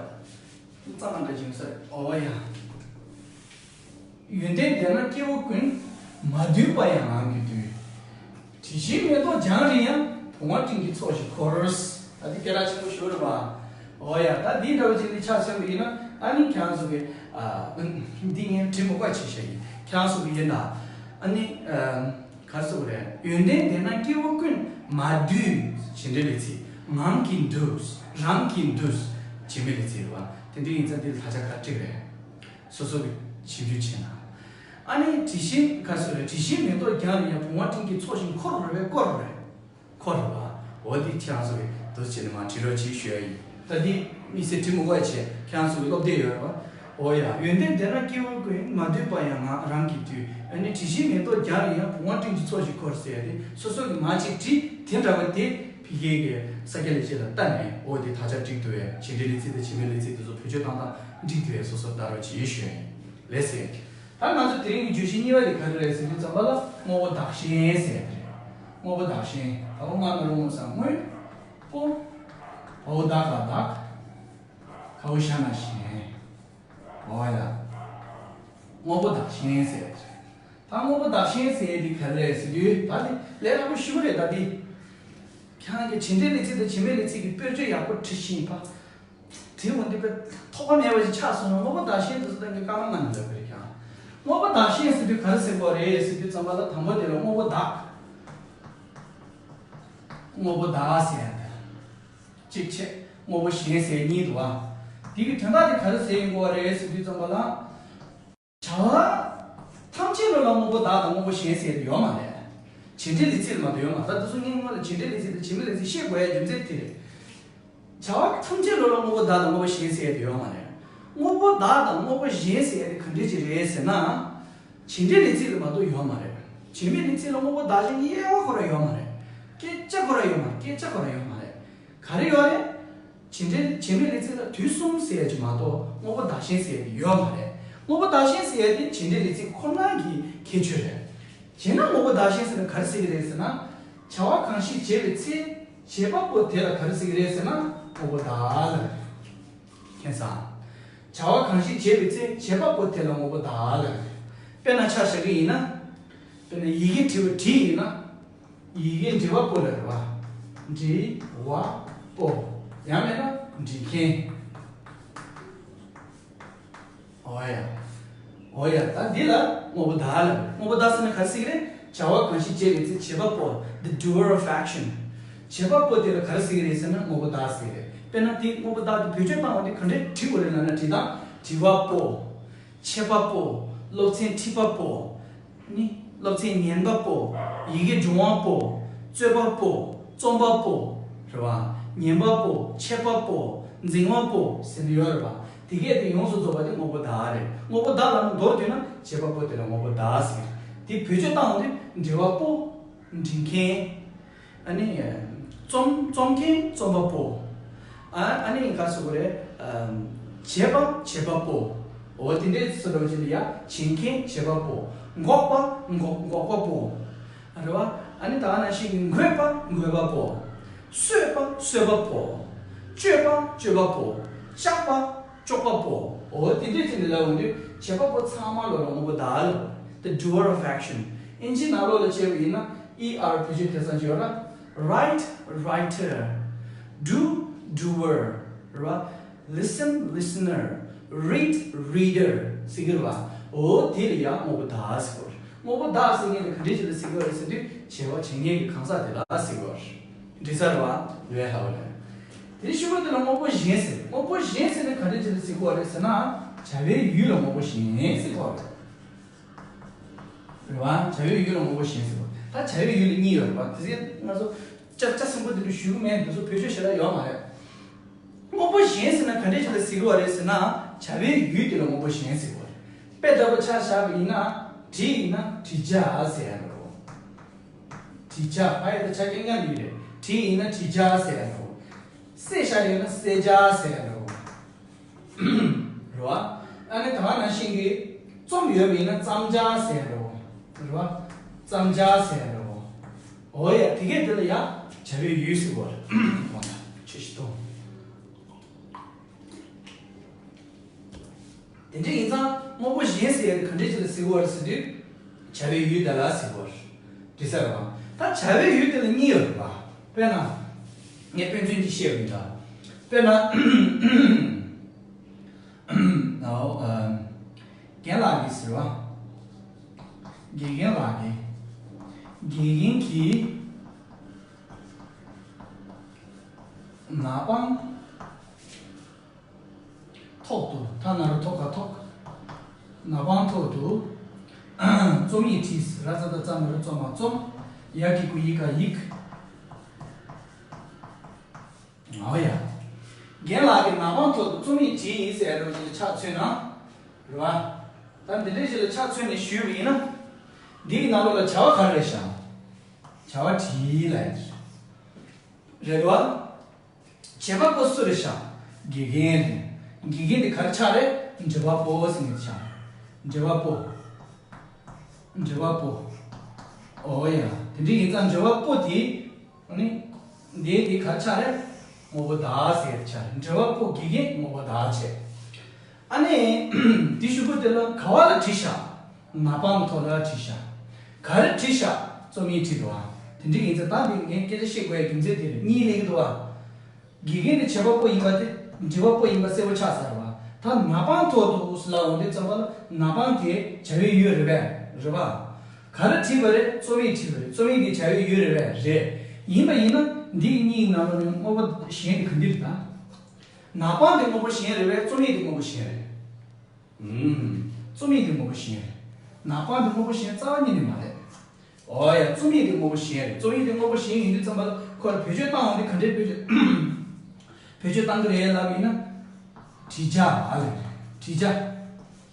གཙང་མ་འདྲ་བྱུང་ས་རེད། འོ་ཡ། ཡོན་ཏན་ལྡན་ན་སྐྱེ་བོ་ཀུན། མ་འདུས་པ་ཡང་ངང་གིས་འདུས། དྲི་ཞིམ་མེ་ཏོག་རྒྱང་རིང་ཡང་། བུང་བ་སྤྲིན་གྱི་ཚོགས་བཞིན་འཁོར། ད་འདི་སྐད་གྲགས་ཆེན་པོ་ཞེ་པོ་རེད་པ། འོ་ཡ། ད་འདི་འདྲ་བོ་ཅིག་ནི་ཆ་མཚོན་པ་ཡིན་ན་ཨ་ནི་ཁྱེད་རང་ཚོ་གི། ཨ། འདི་ངས་བྲིས་མི་དགོས་པ་བྱས་བཞག་ཡིན། ཁྱེད་རང་ཚོ་གི་ཡིན་ད། ཨ་ནི། ཨ། ག་རེ་ཟེར་དགོས་རེད། ཡོན་ཏན་ལྡན་ན་སྐྱེ་བོ་ཀུན། མ་འདུས། བྱེད་འབྲེལ་ལས་ཚིག་ངང་གིས་འདུས། རང་གིས་འདུས། བྱེད་མེད་ལས་ཚིག་རེད་པ། དེ་འདྲ་ཡིན་ཙང་འདི་ལ་ད་ཆ་ག་རེ་བྲིས་རེད། སོ་སོ་གིས་ཞིབ་འཇུག་བྱས་ན། ཨ་ནི་དྲི་ཞིམ། ག་རེ་ཟེར་དགོས་རེད། དྲི་ཞིམ་མེ་ཏོག་རྒྱང་རིང་ཡང་། བུང་བ་སྤྲིན་གྱི་ཚོགས་བཞིན་འཁོར་རེད་པས། འཁོར་རེད། འཁོར་རེད་པ། འོ་འདི་ཁྱེད་རང་ཚོ་གིས་འདུག་སེ་བྱས་ནས་མར་བྲིས་རོགས་བྱེད་ཞུ་ཡ་ཡིན། ད་འདི་དམིགས་བསལ་བྲིས་མི་དགོས་པ་བྱས། ཁྱེད་རང་ཚོ་གི་སློབ་དེབ་ཡོད་རེད་པ། འོ་ཡ། ཡོན་ཏན་ལྡན་ན་སྐྱེ་བོ་ཀུན། མ་འདུས་པ་ཡང་ངང་རང་གིས་འདུས། ཨ་ནི་དྲི་ཞིམ་མེ་ཏོག་རྒྱང་རིང་ཡང་། བུང་བ་སྤྲིན་གྱི་ཚོགས་བཞིན་འཁོར་ཟེར་ཡ་དེ་སོ་སོ་གིས་མར་ཅིག་བྲིས། དེ་འདྲ་བ་དེ་ཕ་གི་གི་ས་སྐྱ་ལེགས་བཤད་ལ་ལྟ་ནས། འོ་དེ་དག་ཆ་འགྲིག་འདུག་པས། བྱེད་འབྲེལ་ལས་ཚིག་དང་བྱེད་མེད་ལས་ཚིག་དེ་ཚོ་བེད་སྤྱོད་བཏང་སྟངས་འགྲིག་འདུག་པས། སོ་སོར་ལྟ་རོགས་བྱེད་ཞུ་ཡ་ཡིན། ལགས་སེ། ད་ང་ཚོ་དེ་རིང་གི་བརྗོད་གཞི་གཉིས་པ་དེ་ག་རེ་རེད་ཟེར་དུས་ཙམ་པ་ལ་དངོས་པོ་བདག་གཞན་ཟེར་ཡ་དེ་རེད། དངོས་པོ་བདག་གཞན། ད་འོ་ང་ན་རོ་ངོ་ས་དངོས་པོ། འོ་བདག་ལ་བདག་གའོ་ཤ་ན་གཞན། འོ་ཡ། དངོས་པོ་བདག་གཞན་ཟེར་ཡ་དེ་རེད། ད་དངོས་པོ་བདག་གཞན་ཟེར་ཡ་དེ་ག་རེ་རེད་ཟེར་དུས་ད་དེ་ལས་སླ་པོ་ཞེ་པོ་རེད། ད་དེ་ཁྱེད་རང་གི་བྱེད་འབྲེལ་ལས་ཚིག་དང་བྱེད་མེད་ལས་ཚིག་གི་དཔེར་བརྗོད་ཡག་པོ་བྲིས་ཤིང་ཕ། དེ་འོ་འདི་པའི་ཐོགས་པ་མེད་པ་ཞིག་ཆགས་སོང་ན་དངོས་པོ་བདག་གཞན་དེ་ཚོ་ད་ངས་སྐར་མ་ལྔ་ནས་ལབ་པ་རེད་ཀྱང་། དངོས་པོ་བདག་གཞན་ཟེར་དུས་ག་རེ་ཟེར་དགོས་རེད་ཟེར་དུས་ཙམ་པ་ལ་དང་པོ་དེ་ལ་དངོས་པོ་བདག་དངོས་པོ་བདག་ཟེར་ཡ་དེ་གཅིག་བྱས། དངོས་པོ་གཞན་ཟེར་གཉིས་འདུག་བ། དེ་གི་དོན་དག་དེ་ག་རེ་ཟེར་ཡིན་དགོས་རེད་ཟེར་དུས་ཙམ་པ་ལ། བྱ་བ་ཐམས་ཅད་ལ་ལ་དངོས་པོ་བདག་དང་དངོས་པོ་གཞན་ཟེར་དེ་ཡོད་མ་རེད། བྱེད་འབྲེལ་ལས་ཚིག་ལ་མ་གཏོགས་ཡོད་མ་རེད། ད་དེ་ཚོ་ངས་སྔོན་ལ་བྱེད་འབྲེལ་ལས་ཚིག་དང་བྱེད་མེད་ལས་ཚིག་ཤེས་དགོས་ཡ་རྒྱུ་མཚན་དེ་རེད། བྱ་བ་ཐམས་ཅད་ལ་ལ་དངོས་པོ་བདག་དང་དངོས་པོ་གཞན་ཟེར་ཡ་དེ་ཡོད་མ་རེད། དངོས་པོ་བདག་དང་དངོས་པོ་གཞན་ཟེར་ཡ་དེ་ག་འདྲ་ཅིག་རེད་ཟེར་ན། བྱེད་འབྲེལ་ལས་ཚིག་ལ་མ་གཏོགས་ཡོད་མ་རེད། བྱེད་མེད་ལས་ཚིག་ལ་དངོས་པོ་བདག་གཞན་གྱི་དབྱེ་བ་ཁོ་རང་ཡོད་མ་རེད། སྐད་ཆ་ཁོ་རང་ཡོད་མ་རེད། སྐད་ཆ་ཁོ་རང་ཡོད་མ་རེད། ག་རེ་ཡོད་རེད། བྱེད་འབྲེལ་བྱེད་མེད་ལས་ཚིག་ལ་དུས་གསུམ་ཟེར་ཡ་ཅིག་མ་གཏོགས་དངོས་པོ་བདག་གཞན་ཟེར་ཡ་དེ་ཡོད་མ་རེད། དངོས་པོ་བདག་གཞན་ཟེར་ཡ་དེ་བྱེད་འབྲེལ་ལས་ཚིག་ཁོ་ན་གི་ཁྱད་ཆོས་རེད། བྱས་ན་དངོས་པོ་བདག་གཞན་ཟེར་ན་ག་རེ་ཟེར་གི་རེད་ཟེར་ན། བྱ་བ་གང་ཞིག་བྱེད་པའི་ཚེ་བྱེད་པ་པོ་དེ་ལ་ག་རེ་ཟེར་གི་རེད་ཟེར་ན་དངོས་པོ་བདག་ལ། མཁྱེན་སོང་། བྱ་བ་གང་ཞིག་བྱེད་པའི་ཚེ་བྱེད་པ་པོ་དེ་ལ་དངོས་པོ་བདག་ལ། དཔེར་ན་ཆ་བཞག་གི་ཡིན་ན། དཔེར་ན་ཡི་གེ་འབྲི་བ་འབྲི་ཡིན་ན། ཡི་གེ་འབྲི་བ་པོ་ལ་རེད་བ། འབྲི་བ་པོ། ཡང་མེད་ན་འབྲི་མཁན། འོ་ཡ། འོ་ཡ། ད་འདི་ལ་དངོས་པོ་བདག་ལ། དངོས་པོ་བདག་ཟེར་ན་ག་རེ་ཟེར་གི་རེད། བྱ་བ་གང་ཞིག་བྱེད་པའི་ཚེ་བྱེད་པ་པོ། The doer of action། བྱེད་པ་པོ་དེ་ལ་ག་རེ་ཟེར་གི་རེད་ཟེར་ན་དངོས་པོ་བདག་ཟེར་གི་རེད། དཔེར་ན་དེ་དངོས་པོ་བདག་དེ་བེད་སྤྱོད་བཏང་བ་དེ་ག་འདྲས་བྲིས་དགོས་རེད་ལབ་ན། བྲིས་སྟངས། འབྲི་བ་པོ། འཆད་པ་པོ། སློབ་ཚན་ཁྲིད་པ་པོ། ནི། སློབ་ཚན་ཉན་པ་པོ། ཡི་གེ་སྦྱོང་བ་པོ། རྩོད་པ་པོ། རྩོམ་པ་པོ། རེད་བ། ཉན་པ་པོ། འཆད་པ་པོ། འཛིང་བ་པོ་ཟེར་ནི་ཡོད་རེད་བ། དེ་གས་དེ་ཡོངས་སུ་རྫོགས་པ་དེ་དངོས་པོ་བདག་རེད། དངོས་པོ་བདག་ལ་མདོར་བསྡུས་ན་བྱེད་པ་པོ་དེ་ལ་དངོས་པོ་བདག་ཟེར། དེ་བེད་སྤྱོད་བཏང་བ་དེ་འབྲི་བ་པོ། འབྲི་མཁན། ཨ་ནི། རྩོམ་རྩོམ་མཁན་རྩོམ་པ་པོ། ཨ་ཨ་ནི་ག་རེ་ཟེར་དགོས་རེད། ཨམ། བྱེད་པ་བྱེད་པ་པོ། འོ་དེ་འདྲས་ཟེར་བ་ཅིག་ལ་ཡ་བྱེད་མཁན་བྱེད་པ་པོ། འགོག་པ་འགོག་འགོག་པ་པོ། རེད་བ། ཨ་ནི་ད་ག་ནང་བཞིན་གྱི་འགོད་པ་འགོད་པ་པོ། གསོད་པ་གསོད་པ་པོ། གཅོད་པ་གཅོད་པ་པོ། བཅག་པ་གཅོག་པ་པོ། འོ་དེ་འདྲས་ཅིག་ལ་ལབ་འོང་དུས་བྱེད་པ་པོ་ཚང་མ་ལོ་ལ་དངོས་པོ་བདག་ལ། The doer of action། ཨིན་ཇི་ནང་ལོགས་ལ་བྱས་པ་ཡིན་ན་ཨི་ཨར་བེད་སྤྱོད་ཐེབས་ས་ཅིག་ཡོད་ར། Write, writer། Do, doer། རེད་བ། Listen, listener། Read, reader ཟེར་གི་རེད་བ། འོ་དེ་ལ་ཡང་དངོས་པོ་བདག་ཟེར་གི་རེད། དངོས་པོ་བདག་ཟེར་མཁན་དེ་ག་འདྲས་ཅིག་ལ་ཟེར་གི་རེད་ཟེར་དུས་བྱེད་པ་བྱེད་མཁན་གྱི་གང་ཟག་དེ་ལ་ཟེར་གི་རེད། འགྲིག་ས་རེད་བ། ལོས་ཧ་བ་ལས། དེ་ཤུ་བ་དེ་ལ་དངོས་པོ་གཞན་ཟེར། དངོས་པོ་གཞན་ཟེར་ན་ག་འདྲས་ཅིག་ལ་ཟེར་གི་རེད་ཟེར་ན། བྱ་བའི་ཡུལ་ལ་དངོས་པོ་གཞན་ཟེར་གི་རེད། རེད་བ། བྱ་བའི་ཡུལ་ལ་དངོས་པོ་གཞན་ཟེར་བ། ད་བྱ་བའི་ཡུལ་ལ་གཉིས་ཡོད་རེད་བ། དེ་ཚེ་ང་ཚོ་ལྕགས་ལྕགས་སྲིན་པོ་དེ་འདྲ་ཞུ་གི་མེད། འདི་ཚོ་བེད་སྤྱོད་བྱེད་ཡ་ཡོད་མ་རེད། དངོས་པོ་གཞན་ཟེར་ན་ག་འདྲས་ཅིག་ལ་ཟེར་གི་རེད་ཟེར་ན། བྱ་བའི་ཡུལ་དེ་ལ་དངོས་པོ་གཞན་ཟེར་གི་རེད། དཔེ་ལྟ་བུ་ཆ་བཞག་པ་ཡིན་ན། བྲིས་ཡིན་ན་བྲིས་བྱ་ཟེར་ཡ་འགྲོ། བྲིས་བྱ། ཕ་ཡི་ད་ཆ་རྐྱང་རྐྱང་ཡིན་རེད། བྲིས་ཡིན་ན་བྲིས་བྱ་ཟེར་ཡ་འགྲོ། གསོད་བཞག་ཡོད་ན་གསོད་བྱ་ཟེར་ཡ་འགྲོ། རེད་བ། ཨ་ནི་ད་ག་ནང་བཞིན་གྱི་རྩོམ་ཡོད་པ་ཡིན་ན་རྩོམ་བྱ་ཟེར་འགྲོ། རེད་བ། རྩོམ་བྱ་ཟེར་འགྲོ། འོ་ཡ། དེ་གས་དེ་ལ་ཡ་བྱ་བའི་ཡུལ་ཟེར་བ་རེད། འོ་ན་ཆོས་ཤིག་ཏོ། དེ་འདྲ་ཡིན་ཙང་དངོས་པོ་གཞན་ཟེར་ཡ་དེ་ག་འདྲ་ཅིག་ལ་ཟེར་གི་རེད་ཟེར་དུས། བྱ་བའི་ཡུལ་དེ་ལ་ཟེར་གི་རེད། འགྲིག་ས་རེད་བ། ད་བྱ་བའི་ཡུལ་དེ་ལ་གཉིས་ཡོད་རེད་བ། དཔེར་ན། ངས་དཔེ་མཚོན་ཅིག་བཤད་པ་ཡིན་ད། དཔེར་ན། ཨོ། ཨ། རྒན་ལགས་ཀྱིས་ཟེར་བ། དགེ་རྒན་ལགས་ཀྱིས། དགེ་རྒན་གྱིས། ནག་པང་ཐོག་ཏུ། ཐ་ན་རོ་ཐོ་ག་ཐོག་ནག་པང་ཐོག་ཏུ། རྩོམ་ཡིག་བྲིས། ར་ཙ་ད་རྩ་མ་རུ་རྩོ་མ་རྩོམ། ཡ་གི་གུ་ཡི་ག་ཡིག་འོ་ཡ། རྒན་ལགས་ཀྱིས་ནག་པང་ཐོག་ཏུ་རྩོམ་ཡིག་བྲིས་ཡིན་ཟེར་ཡ་འདྲ་བོ་ཅིག་ལ་ཆ་མཚོན་ན། རེད་བ། ད་འདི་འདྲའི་ཞིག་ལ་ཆ་མཚོན་ནས་ཞུས་པ་ཡིན་ན། འདིའི་ནང་ལོགས་ལ་བྱ་བ་ག་རེ་རེད་བཞག་བྱ་བ་བྲིས་ལབ་ཡ་རེད་བ། བྱེད་པ་པོ་སུ་རེད་བཞག་དགེ་རྒན་རེད། དགེ་རྒན་དེ་ག་རེ་ཆགས་རེད། འབྲི་བ་པོ་ཟེར་ནས་བཞག་འབྲི་བ་པོ། འབྲེལ་བ་པོ། ཨོ་ཡ། དེ་འདྲ་ཡིན་ཙང་འབྲེལ་བ་པོ་དེ། ཨ་ནི། འདི་དེ་ག་ཆགས་རེད། དངོས་པོ་བདག་ཟེར་ཆགས་རེད། འབྲེལ་བ་པོ་དགེ་རྒན་དངོས་པོ་བདག་བྱས། ཨ་ནི། དེ་གཞུག་གུ་དེ་ལ་ག་བ་ལ་བྲིས་ཤག་ན་པང་ཐོག་ལ་བྲིས་ཤག་ག་རེ་བྲིས་ཤག་རྩོམ་ཡིག་བྲིས་འདུག་ཨ། དེ་འདྲ་ཡིན་ཙང་ད་འདི་ངས་སྐད་ཆ་བཤད་དགོས་ཡ་རྒྱུ་མཚན་དེ་རེད། གཉིས་ལེན་གྱི་འདུག་ཨ། དགེ་རྒན་དེ་བྱེད་པ་པོ་ཡིན་པ་དེ་འབྲེལ་བ་པོ་ཡིན་པ་གསལ་པོ་ཆགས་ཚར་བ། ད་ན་པང་ཐོག་ཏུ་ལ་འོང་དུས་ཙམ་པ་ལ་ན་པང་དེ་བྱ་བའི་ཡུལ་རེད་པས། རེད་པ། ག་རེ་བྲིས་པ་རེད། རྩོམ་ཡིག་བྲིས་པ་རེད། རྩོམ་ཡིག་དེ་བྱ་བའི་ཡུལ་རེད་པས། རེད། ཡིན་པ་ཡིན་ན་འདི་གཉིས་ནང་ལ་ནི་དངོས་པོ་གཞན་དེ་ག་འདི་རེད་ད། ན་པང་དེ་དངོས་པོ་གཞན་རེད་པས། རྩོམ་ཡིག་དེ་དངོས་པོ་གཞན་རེད། ཨུམ། རྩོམ་ཡིག་དེ་དངོས་པོ་གཞན་རེད། ན་པང་དེ་དངོས་པོ་གཞན་རྩ་བ་ཉིད་ནས་མ་རེད། ཨོ་ཡ། རྩོམ་ཡིག་དེ་དངོས་པོ་གཞན་རེད། རྩོམ་ཡིག་དེ་དངོས་པོ་གཞན་ཡིན་དུས་ཙམ་པ་ལ་ཁོ་ལ་བེད་སྤྱོད་བཏང་འོང་དུས་ག་འདྲའི་བེད་སྤྱོད། བེད་སྤྱོད་བཏང་གི་རེད་ལབ་ཡིན་ན། བྲིས་བྱ་ཨ་ལ་རེད། བྲིས་བྱ།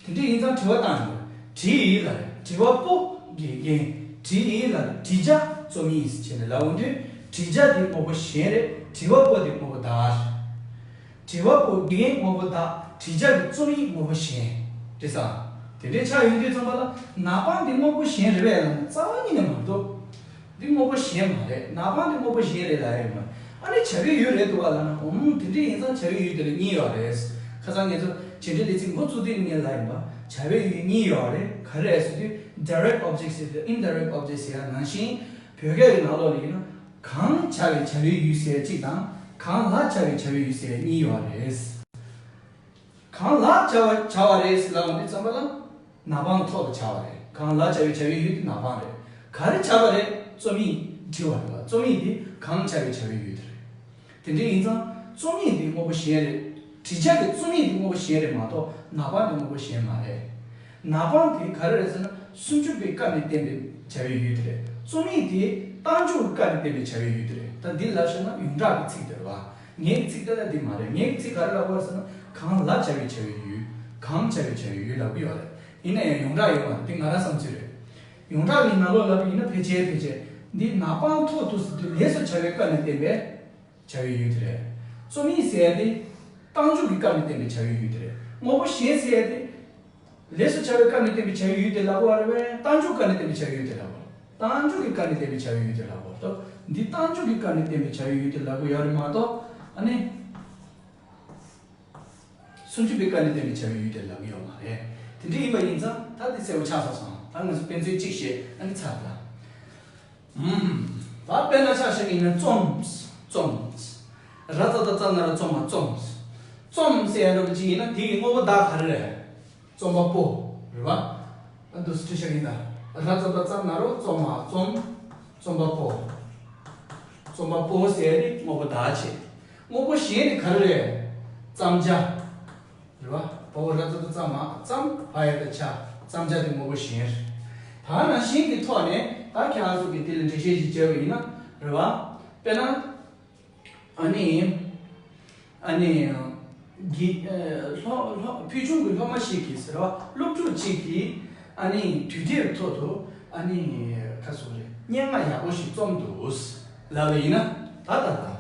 དེ་འདྲ་ཡིན་ཙང་དྲི་བ་བཏང་ཡོད། བྲིས་ལ་རེད། དྲི་བ་པོ་དགེ་རྒན། བྲིས་ལ་རེད། བྲིས་བྱ་རྩོམ་ཡིག་ཟེར་བྱས་ནས་ལབ་འོང་དུས་བྲིས་བྱ་དེ་དངོས་པོ་གཞན་རེད། དྲི་བ་པོ་དེ་དངོས་པོ་བདག་རེད། དྲི་བ་པོ་དགེ་རྒན་དངོས་པོ་བདག་བྲིས་བྱ་གི་རྩོམ་ཡིག་དངོས་པོ་གཞན། དེ་ས། དེ་འདྲའི་ཆ་ཡོང་དུས་ཙམ་པ་ལ་ན་པང་འདི་དངོས་པོ་གཞན་རེད་པས་ལབ་ན་རྩ་བ་ཉིད་ནས་མ་གཏོགས། འདི་དངོས་པོ་གཞན་མ་རེད། ན་པང་འདི་དངོས་པོ་གཞན་རེད་ལབ་ཡོད་མ་རེད། ཨ་ནི་བྱ་བའི་ཡུལ་རེད་འདུག་ག་ལབ་ན། ཨོམ། དེ་འདྲ་ཡིན་ཙང་བྱ་བའི་ཡུལ་དེ་ལ་གཉིས་ཡོད་རེད། ཁ་སང་ངས་ཚོ་བྱེད་འབྲེལ་ལས་ཚིག་འགོ་བཙུགས་དུས་ངས་ལབ་ཡིན་པ། བྱ་བའི་ཡུལ་གཉིས་ཡོད་རེད། ག་རེ་རེད་ཟེར་དུས་direct object ཟེར་དུས་indirect object ཟེར་ཡ་ནང་བཞིན་བོད་སྐད་ཀྱི་ནང་ལོགས་ལ་ཡིན་ན། གང་བྱ་བའི་བྱ་བའི་ཡུལ་ཟེར་གཅིག་དང་། གང་ལ་བྱ་བའི་བྱ་བའི་ཡུལ་ཟེར་གཉིས་ཡོད་རེད། གང་ལ་བྱ་བ་བྱ་བ་རེད་ཟེར་ལབ་འོང་དུས་ཙམ་པ་ལ་ན་པང་ཐོག་ཏུ་བྱ་བ་རེད། གང་ལ་བྱ་བའི་བྱ་བའི་ཡུལ་དེ་ན་པང་རེད། ག་རེ་བྱ་བ་རེད། རྩོམ་ཡིག་བྲིས་པ་རེད་པ། རྩོམ་ཡིག་དེ་གང་བྱ་བའི་བྱ་བའི་ཡུལ་དེ་རེད། དེ་འདྲ་ཡིན་ཙང་རྩོམ་ཡིག་དེ་དངོས་པོ་གཞན་རེད། བྲིས་བྱ་གི་རྩོམ་ཡིག་དེ་དངོས་པོ་གཞན་རེད་མ་གཏོགས་ན་པང་དེ་དངོས་པོ་གཞན་མ་རེད། ན་པང་དེ་ག་རེ་རེད་ཟེར་ན་སུམ་ཅུ་པའི་སྐབས་ནས་བསྟན་པའི་བྱ་བའི་ཡུལ་དེ་རེད། རྩོམ་ཡིག་དེ་རྟགས་འཇུག་གི་སྐབས་ནས་བསྟན་པའི་བྱ་བའི་ཡུལ་དེ་རེད། ད་འདི་ལབ་བཞག་ན་ཡོངས་གྲགས་ཀྱི་ཚིག་དེ་རེད་པ། ངའི་ཚིག་དེ་ལ་འདི་མ་རེད། ངའི་ཚིག་ག་རེ་ལབ་དགོས་རེད་ཟེར་ན་གང་ལ་བྱ་བའི་བྱ་བའི་ཡུལ། གང་བྱ་བའི་བྱ་བའི་ཡུལ་ལབ་ཀྱི་ཡོད་རེད། ཡིན་ན་ཡང་ཡོངས་གྲགས་ཡོད་མ་རེད། འདི་ང་རང་བསམ་ཚུལ་རེད། ཡོངས་གྲགས་ཀྱི་ནང་ལོགས་ལབ་པ་ཡིན་ན་ཕལ་ཆེར་ཕལ་ཆེར་འདི་ན་པང་ཐོག་ཏུ་ཟེར་དུས་ལས་སུ་བྱ་བའི་སྐབས་ནས་བསྟན་པའི་བྱ་བའི་ཡུལ་དེ་རེད། རྩོམ་ཡིག་ཟེར་ཡ་དེ་རྟགས་འཇུག་གི་སྐབས་ནས་བསྟན་པའི་བྱ་བའི་ཡུལ་དེ་རེད། དངོས་པོ་གཞན་ཟེར་ཡ་དེ་ལས་སུ་བྱ་བའི་སྐབས་ནས་བསྟན་པའི་བྱ་བའི་ཡུལ་དེ་ལབ་དགོས་རེད་པས། རྟགས་འཇུག་སྐབས་ནས་བསྟན་པའི་བྱ་བའི་ཡུལ་དེ་ལབ་དགོས། རྟགས་འཇུག་གི་སྐབས་ནས་བསྟན་པའི་བྱ་བའི་ཡུལ་དེ་ལབ་དགོས་རེད། འདི་རྟགས་འཇུག་གི་སྐབས་ནས་བསྟན་པའི་བྱ་བའི་ཡུལ་དེ་ལབ་དགོས་ཡོད་རེད་མ་གཏོགས། ཨ་ནི། སུམ་ཅུ་པའི་སྐབས་ནས་བསྟན་པའི་བྱ་བའི་ཡུལ་དེ་ལབ་ཀྱི་ཡོད་མ་རེད། དེ་འདྲ་ཡིན་པ་ཡིན་ཙང་ད་དེ་གསལ་པོ་ཆགས་སོང་ཙང་ད་ང་ཚོ་དཔེ་མཚོན་གཅིག་བཤད། ཨ་ནི་ཚར་ད། ཨུམ། ད་དཔེར་ན་ཆ་བཞག་གི་ཡིན་ན་རྩོམ། རྩོམ། ར་ཙ་ད་ཙ་ན་རོ་རྩོ་མ་རྩོམ། རྩོམ་ཟེར་ཡ་འདྲ་པོ་ཅིག་ཡིན་ན་དེ་གི་དངོས་པོ་བདག་ག་རེ་རེད། རྩོམ་པ་པོ། རེད་པ། ཨ་འདུག་སེ་བྲིས་བཞག་གི་ཡིན་ད། ར་ཙ་ད་ཙ་ན་རོ་རྩོ་མ་རྩོམ། རྩོམ་པ་པོ། རྩོམ་པ་པོ་ཟེར་ཡ་དེ་དངོས་པོ་བདག་བྱས། དངོས་པོ་གཞན་དེ་ག་རེ་རེད། བརྩམས་བྱ། རེད་པ། བ་འོག་ར་ཙ་ད་ཙ་མ་རྩམ། བ་ཡ་ད་བྱ། བརྩམས་བྱ་དེ་དངོས་པོ་གཞན་རེད། ད་ནང་བཞིན་གྱི་ཐོག་ནས་ད་ཁྱེད་རང་ཚོ་གི་དེ་ལ་འགྲེལ་བཤད་ཅིག་བྱས་པ་ཡིན་ན། རེད་པ། དཔེར་ན། ཨ་ནི། ཨ་ནི། གི་ཨ་སློབ་སློབ་ཕུལ་བྱུང་གི་སློབ་མ་ཞིག་གིས་ཟེར་བ་སློབ་ཕྲུག་ཅིག་གིས་ཨ་ནི་དུས་དེབ་ཐོག་ཏུ་ཨ་ནི་ག་རེ་ཟེར་དགོས་རེད། སྙན་ངག་ཡག་པོ་ཞིག་རྩོམ་འདུག་ལབ་པ་ཡིན་ན། ད་ད་ད།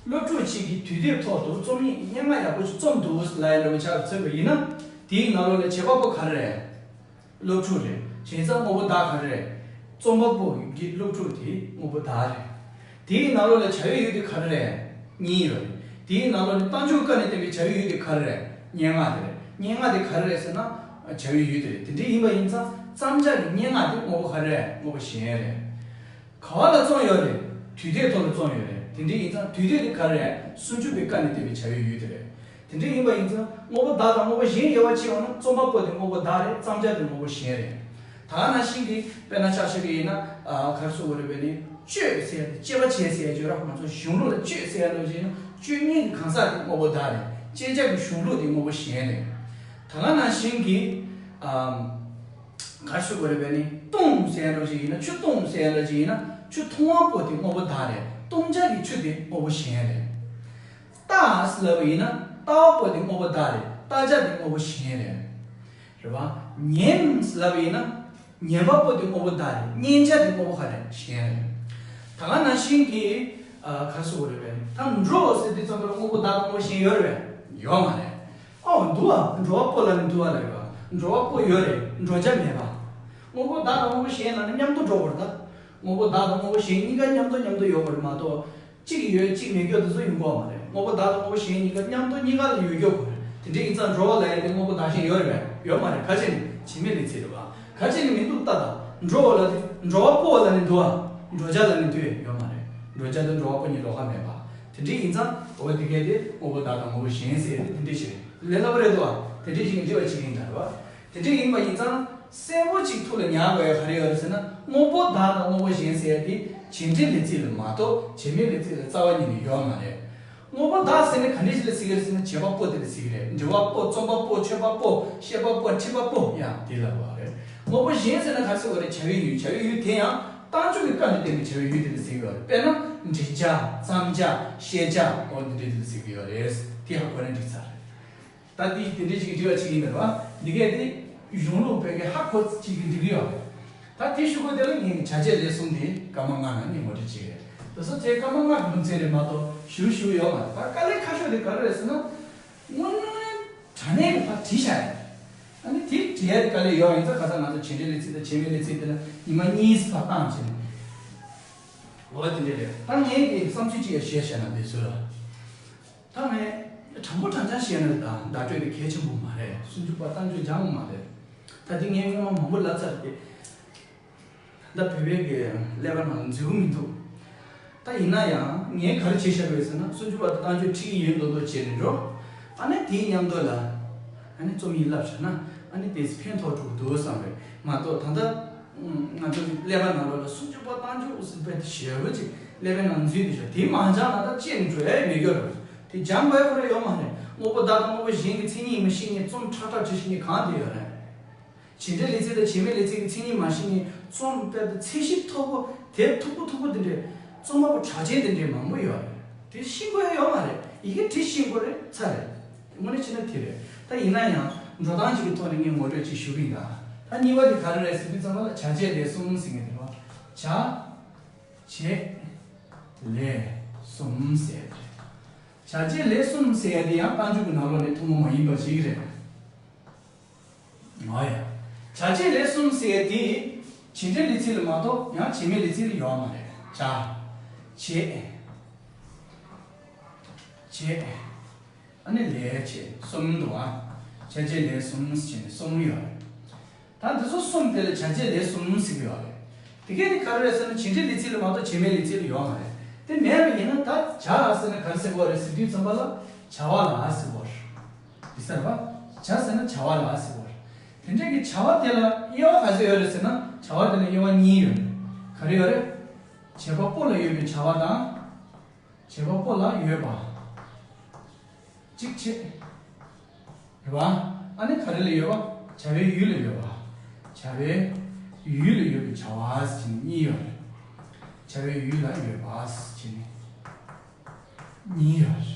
སློབ་ཕྲུག་ཅིག་གིས་དུས་དེབ་ཐོག་ཏུ་རྩོམ་ཡིག་སྙན་ངག་ཡག་པོ་ཞིག་རྩོམ་འདུག་ལབ་ཡ་འདྲ་པོ་ཆགས་ཚར་བ་ཡིན་ན། དེའི་ནང་ལོགས་ལ་བྱེད་པ་པོ་ག་རེ་རེད། སློབ་ཕྲུག་རེད། བྱས་ཙང་དངོས་པོ་བདག་ག་རེ་རེད། རྩོམ་པ་པོ་གི་སློབ་ཕྲུག་དེ་དངོས་པོ་བདག་རེད། དེའི་ནང་ལོགས་ལ་བྱ་བའི་ཡུལ་དེ་ག་རེ་རེད། སྙན་ཡོད་རེད། དེའི་ནང་ལོགས་ལ་རྟགས་འཇུག་སྐབས་ནས་བསྟན་པའི་བྱ་བའི་ཡུལ་དེ་ག་རེ་རེད། སྙན་ངག་དེ་རེད། སྙན་ངག་དེ་ག་རེ་རེད་ཟེར་ན། བྱ་བའི་ཡུལ་དེ་རེད། དེ་འདྲ་ཡིན་པ་ཡིན་ཙང་བརྩམས་བྱ་གི་སྙན་ངག་དེ་དངོས་པོ་ག་རེ་རེད། དངོས་པོ་གཞན་རེད། ག་བ་ལ་རྩོམ་ཡོད་རེད། དུས་དེབ་ཐོག་ལ་རྩོམ་ཡོད་རེད། དེ་འདྲ་ཡིན་ཙང་དུས་དེབ་དེ་ག་རེ་རེད། སུམ་ཅུ་པའི་སྐབས་ནས་བསྟན་པའི་བྱ་བའི་ཡུལ་དེ་རེད། དེ་འདྲ་ཡིན་པ་ཡིན་ཙང་དངོས་པོ་བདག་དང་དངོས་པོ་གཞན་དབྱེ་བ་ཕྱེ་བ་ན་རྩོམ་པ་པོ་དེ་དངོས་པོ་བདག་རེད། བརྩམས་བྱ་དེ་དངོས་པོ་གཞན་རེད། ད་ག་ནང་བཞིན་གྱི་དཔེར་ན་ཆ་བཞག་གི་ཡིན་ན། ཨ་ག་རེ་ཟེར་དགོས་རེད་པས་ནི། གཅོད་ཟེར་ཡ་དེ་གཅོད་པ་བྱས་ཟེར་ཡ་ཅིག་ཡོད་ར། ང་ཚོ་གཞུང་ལུགས་ལ་གཅོད་ཟེར་ཡ་འདྲ་ཅིག་ཡིན་ན་གཅོད་མཁན་གྱི་གང་ཟག་དེ་དངོས་པོ་བདག་རེད། གཅད་བྱ་གི་གཞུང་ལུགས་དེ་དངོས་པོ་གཞན་རེད། ད་ག་ནང་བཞིན་གྱི། ཨ། ག་རེ་ཟེར་དགོས་རེད་པས་ནི། བཏུང་ཟེར་ཡ་འདྲ་ཅིག་ཡིན་ན། ཆུ་བཏུང་ཟེར་ཡ་འདྲ་ཅིག་ཡིན་ན་ཆུ་འཐུང་བ་པོ་དེ་དངོས་པོ་བདག་རེད། བཏུང་བྱ་གི་ཆུ་དེ་དངོས་པོ་གཞན་རེད། བལྟ་ཟེར་ལབ་པ་ཡིན་ན་བལྟ་བ་པོ་དེ་དངོས་པོ་བདག་རེད། བལྟ་བྱ་དེ་དངོས་པོ་གཞན་རེད། རེད་པ། ཉན་ཟེར་ལབ་པ་ཡིན་ན། ཉན་པ་པོ་དེ་དངོས་པོ་བདག་རེད། ཉན་བྱ་དེ་དངོས་པོ་ག་རེ་རེད། གཞན་རེད། ད་ག་ནང་བཞིན་གྱི། ཨ་ག་རེ་ཟེར་དགོས་རེད་པས། ད་འགྲོ་ཟེར་དུས་ཙམ་པ་ལ་དངོས་པོ་བདག་དང་དངོས་པོ་གཞན་ཡོད་རེད་པས། ཡོད་མ་རེད། ཨོ་འདུག་པ། འགྲོ་བ་པོ་ལ་ནི་འདུག་པ་ལབ་ཡོད་པ། འགྲོ་བ་པོ་ཡོད་རེད། འགྲོ་བྱ་མེད་པ། དངོས་པོ་བདག་དང་དངོས་པོ་གཞན་ལ་ནི་མཉམ་དུ་འགྲོ་དགོས་རེད་ད། དངོས་པོ་བདག་དང་དངོས་པོ་གཞན་གཉིས་ཀ་མཉམ་དུ་མཉམ་དུ་ཡོད་དགོས་རེད་མ་གཏོགས། གཅིག་ཡོད་གཅིག་མེད་རྒྱུ་དེ་ཚོ་ཡོང་གི་ཡོད་མ་རེད། དངོས་པོ་བདག་དང་དངོས་པོ་གཞན་གཉིས་ཀ་མཉམ་དུ་གཉིས་ཀ་ལ་ཡོད་རྒྱུ་དགོས་རེད། དེ་འདྲ་ཡིན་ཙང་འགྲོ་བ་ལབ་ཡ་དེ་དངོས་པོ་བདག་གཞན་ཡོད་རེད་པས། ཡོད་མ་རེད། ག་ཅི་ནས་བྱེད་མེད་ལས་ཚིག་རེད་པ། ག་ཅི་ནས་མི་འདུག་ལྟ་དང་། འགྲོ་བ་ལ་དེ་འགྲོ་བ་པོ་ལ་ནི་འདུག་ཨ། འགྲོ་བྱ་ལ་ནི་འདུག་ཡོད་མ་རེད། འགྲོ་བྱ་དང་འགྲོ་བ་པོ་གཉིས་ལོགས་ཀ་མེད་པ། དེ་འདྲ་ཡིན་ཙང་འོ་དེ་གས་དེ་དངོས་པོ་བདག་དང་དངོས་པོ་གཞན་ཟེར་ཡ་དེ་དེ་འདྲ་ཞིག་རེད། ལས་སླ་པོ་རེད་འདུག་ཨ། དེ་འདྲ་ཞིག་འདྲི་བ་ཅིག་ཡིན་ད་རེད་པ། དེ་འདྲ་ཡིན་པ་ཡིན་ཙང་། གསལ་པོ་གཅིག་ཐུགས་ལ་ཉར་དགོས་ཡ་ག་རེ་ཡོད་རེད་ཟེར་ན། དངོས་པོ་བདག་དང་དངོས་པོ་གཞན་ཟེར་ཡ་དེ་བྱེད་འབྲེལ་ལས་ཚིག་ལ་མ་གཏོགས་བྱེད་མེད་ལས་ཚིག་ལ་རྩ་བ་ཉིད་ནས་ཡོད་མ་རེད། དངོས་པོ་བདག་ཟེར་ན་ག་འདྲ་ཞིག་ལ་ཟེར་གི་རེད་ཟེར་ན་བྱེད་པ་པོ་དེ་ལ་ཟེར་གི་རེད། འབྲི་བ་པོ། རྩོམ་པ་པོ། མཆོད་པ་པོ། བཤད་པ་པོ། འཁྲིད་པ་པོ། ཡང་དེ་ལ་གོ་བ་རེད། དངོས་པོ་གཞན་ཟེར་ན་ག་རེ་ཟེར་བ་རེད། བྱ་བའི་ཡུལ། བྱ་བའི་ཡུལ་དེ་ཡང་རྟགས་འཇུག་གི་སྐབས་ནས་བསྟན་པའི་བྱ་བའི་ཡུལ་དེ་ལ་ཟེར་གི་ཡོད་རེད། དཔེར་ན་འབྲི་བྱ། རྩོམ་བྱ། བཤད་བྱ། འོ་འདི་འདྲ་དེ་ལ་ཟེར་གི་ཡོད་རེད། དེ་ཧ་གོ་ན་འགྲིག་ཚར་རེད། ད་དེ་དེ་འདྲའི་ཅིག་འབྲི་བ་ཅིག་ཡིན་པ་རེད་བ། འདི་གས་དེ་གཞུང་ལུགས་བོད་སྐད་ཧ་གོ་ཅིག་གི་འགྲིག་གི་ཡོད་རེད། ད་དེ་ཞུ་དགོས་དེ་ལ་ངས་བྱ་བྱེད་ལས་གསུམ་དེ་སྐར་མ་ལྔ་ནང་ངས་ངོ་སྤྲོད་བྱེད་ཀྱི་རེད། དེ་སོ་དེ་སྐར་མ་ལྔ་གི་ལུང་ཚན་རེད་མ་གཏོགས་ཞུ་ཞུ་ཡོད་མ་རེད། ད་དཀའ་ལས་ཁག་ཤོས་དེ་ག་རེ་རེད་ཟེར་ན། དངོས་གནས་དྲ་གནས་ཀྱི་ཕར་བྲིས་བཞག་ཡ། ཨ་ནི་དེ་བྲིས་ཡ་དེ་དཀའ་ལས་ཡོད་ཡིན་ཙང་ག་ས་ང་ཚོ་བྱེད་འབྲེལ་ལས་ཚིག་དང་བྱེད་མེད་ལས་ཚིག་དེ་ལ་ཉི་མ་གཉིས་ཕར་བཏང་བྱས་ནས། འོ་དེ་འདྲ་རེད། ད་ངས་ཀྱི་བསམ་ཚུལ་ཅིག་ཡ་བཤད་བཤད་ན་འདི་ཚོ་ལ། ད་ངས་དྲང་པོ་དྲང་རྐྱང་བཤད་ན་རེད། ད་བརྡ་སྤྲོད་དེ་གལ་ཆེན་པོ་མ་རེད། སུམ་ཅུ་པ་རྟགས་འཇུག་སྦྱངས་མ་རེད། ད་དེ་ངས་སྔོན་མ་མང་པོ་ལབ་ཚར་ཏེ། ད་བོད་པའི་གི་ཀླད་པ་ནང་འཛུལ་གི་མི་འདུག་ད་ཡིན་ན་ཡང་ངས་ག་རེ་བྱས་བཞག་པ་རེད་ཟེར་ན། སུམ་ཅུ་པ་དང་རྟགས་འཇུག་ཁྲིད་ཀྱི་ཡིན་མདོག་མདོག་བྱས་ནས་འགྲོ། ཨ་ནི་དེའི་མཉམ་དུ་ལ་ཨ་ནི་རྩོམ་ཡིག་བསླབས་བཞག་ན་ཨ་ནི་དེ་ཕན་ཐོགས་འགྲོ་གི་འདུག་བསམ་པས་མ་གཏོགས། ད་ལྟ་ང་ཚོ་གི་ཀླད་པ་ནང་ལོགས་ལ་སུམ་ཅུ་པ་རྟགས་འཇུག་ཟེར་བའི་དེ་ཞེ་པོ་ཅིག་ཀླད་པའི་ནང་འཛུལ་དེ་ཞོག་དེ་མ་སྦྱངས་ན་ད་ཅི་ནས་འགྲོ་ཡ་མེད་རྒྱུ་རེད། དེ་སྦྱང་དགོས་ཁོ་རང་ཡོད་མ་རེད། དངོས་པོ་བདག་དང་དངོས་པོ་གཞན་གྱི་མཚན་ཉིད་མི་ཤེས་མཁན་རྩོམ་ཁྲ་ཁྲ་བྲིས་ཤེས་མཁན་གང་དེ་ཡོད་རེད། བྱེད་འབྲེལ་ལས་ཚིག་དང་བྱེད་མེད་ལས་ཚིག་གི་མཚན་ཉིད་མ་ཤེས་མཁན་རྩོམ་དཔེ་དེ་ཚད་གཞི་མཐོ་པོ་དེབ་མཐུག་པོ་མཐུག་པོ་དེ་འདྲའི་རྩོམ་པ་པོ་གྲགས་ཅན་དེ་འདྲའི་མང་པོ་ཡོད་རེད། དེ་ཤེས་དགོས་ཡ་ཡོད་མ་རེད། ཡི་གེ་བྲིས་ཤེས་དགོས་རེད། ཚར་རེད། དངོས་གནས་བྱས་ན་དེ་རེད། ད་ཡིན་ན་ཡང་འགྲོ་སྟངས་ཅིག་གི་ཐོག་ནས་ངས་ངོ་སྤྲོད་ཅིག་ཞུ་གི་ཡིན་ད། ད་གཉིས་པ་དེ་ག་རེ་རེད་ཟེར་དུས་ཙམ་པ་ལ་བྱ་བྱེད་ལས་གསུམ་ཟེར་མཁན་དེ་རེད་བ། བྱ་བྱེད་ལས་གསུམ་ཟེར་ཡ་དེ་རེད། བྱ་བྱེད་ལས་གསུམ་ཟེར་ཡ་དེ་ཡང་རྟགས་འཇུག་གི་ནང་ལོགས་ནས་ཐུན་མོང་མ་ཡིན་པ་ཞིག་རེད། ཨོ་ཡ། བྱ་བྱེད་ལས་གསུམ་ཟེར་ཡ་དེ་བྱེད་འབྲེལ་ལས་ཚིག་ལ་མ་གཏོགས་ཡང་བྱེད་མེད་ལས་ཚིག་ལ་ཡོད་མ་རེད། བྱ། བྱེད། བྱེད། ཨ་ནི་ལས་བྱེད་གསུམ་འདུག་ཨ། བྱ་བྱེད་ལས་གསུམ་ཟེར་ནས་གསུམ་ཡོད་རེད། ད་འདི་ཚོ་གསུམ་དེ་ལ་བྱ་བྱེད་ལས་གསུམ་ཟེར་གྱི་ཡོད་རེད། དེ་གས་ནི་ག་རེ་རེད་ཟེར་ན་བྱེད་འབྲེལ་ལས་ཚིག་ལ་མ་གཏོགས་བྱེད་མེད་ལས་ཚིག་ལ་ཡོད་མ་རེད། དེ་མེད་པ་ཡིན་ན་ད་བྱ་ཟེར་ན་ག་རེ་ཟེར་དགོས་རེད་ཟེར་དུས་ཙམ་པ་ལ་བྱ་བ་ལ་ཟེར་དགོས་རེད། དེ་ཟེར་བ། བྱ་ཟེར་ན་བྱ་བ་ལ་ཟེར་དགོས་རེད། དེ་འདྲ་གི་བྱ་བ་དེ་ལ་དབྱེ་བ་ག་ཚོད་ཡོད་རེད་ཟེར་ན་བྱ་བ་དེ་ལ་དབྱེ་བ་གཉིས་ཡོད་རེད། ག་རེ་ཡོད་རེད། བྱེད་པ་པོ་ལ་ཡོད་པའི་བྱ་བ་དང་། བྱེད་པ་པོ་ལ་ཡོད་པ། གཅིག་བྱེད། རེད་བ། ཨ་ནི་ག་རེ་ལ་ཡོད་པ། བྱ་བའི་ཡུལ་ལ་ཡོད་པ། བྱ་བའི་ཡུལ་ལ་ཡོད་པའི་བྱ་བ་ཟེར་གྱི་གཉིས་ཡོད་རེད། བྱ་བའི་ཡུལ་ལ་ཡོད་པ་ཟེར་གྱི་གཉིས་ཡོད་རེད།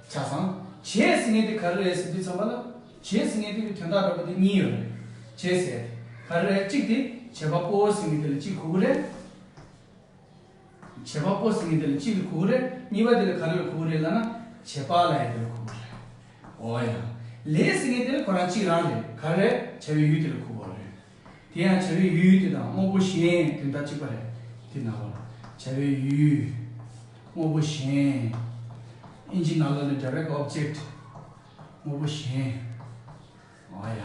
ཆ་ཚང་། བྱེད་ཟེར་མཁན་དེ་ག་རེ་རེད་ཟེར་དུས་ཙམ་པ་ལ། བྱེད་ཟེར་མཁན་དེ་གི་དོན་དག་འདྲ་པོ་དེ་གཉིས་ཡོད་རེད། བྱེད་ཟེར། ག་རེ་རེད། གཅིག་དེ་བྱེད་པ་པོ་ཟེར་མཁན་དེ་ལ་གཅིག་གོ་གི་རེད། བྱེད་པ་པོ་ཟེར་མཁན་དེ་ལ་གཅིག་ལ་གོ་གི་རེད། གཉིས་པ་དེ་ལ་ག་རེ་ལ་གོ་གི་རེད་ལབ་ན་བྱེད་པ་ལབ་ཡ་དེ་ལ་གོ་གི་རེད། འོ་ཡ། ལས་ཟེར་མཁན་དེ་ལ་ཁོ་རང་གཅིག་རང་རེད། ག་རེ་རེད། བྱ་བའི་ཡུལ་དེ་ལ་གོ་གི་རེད། དེ་ཡང་བྱ་བའི་ཡུལ་དེ་དང་དངོས་པོ་གཞན་དོན་དག་གཅིག་པ་རེད། དེ་ནང་ལ་བྱ་བའི་ཡུལ། དངོས་པོ་གཞན། ཨིན་ཇི་ནང་ལ་ནི་direct object། དངོས་པོ་གཞན། འོ་ཡ།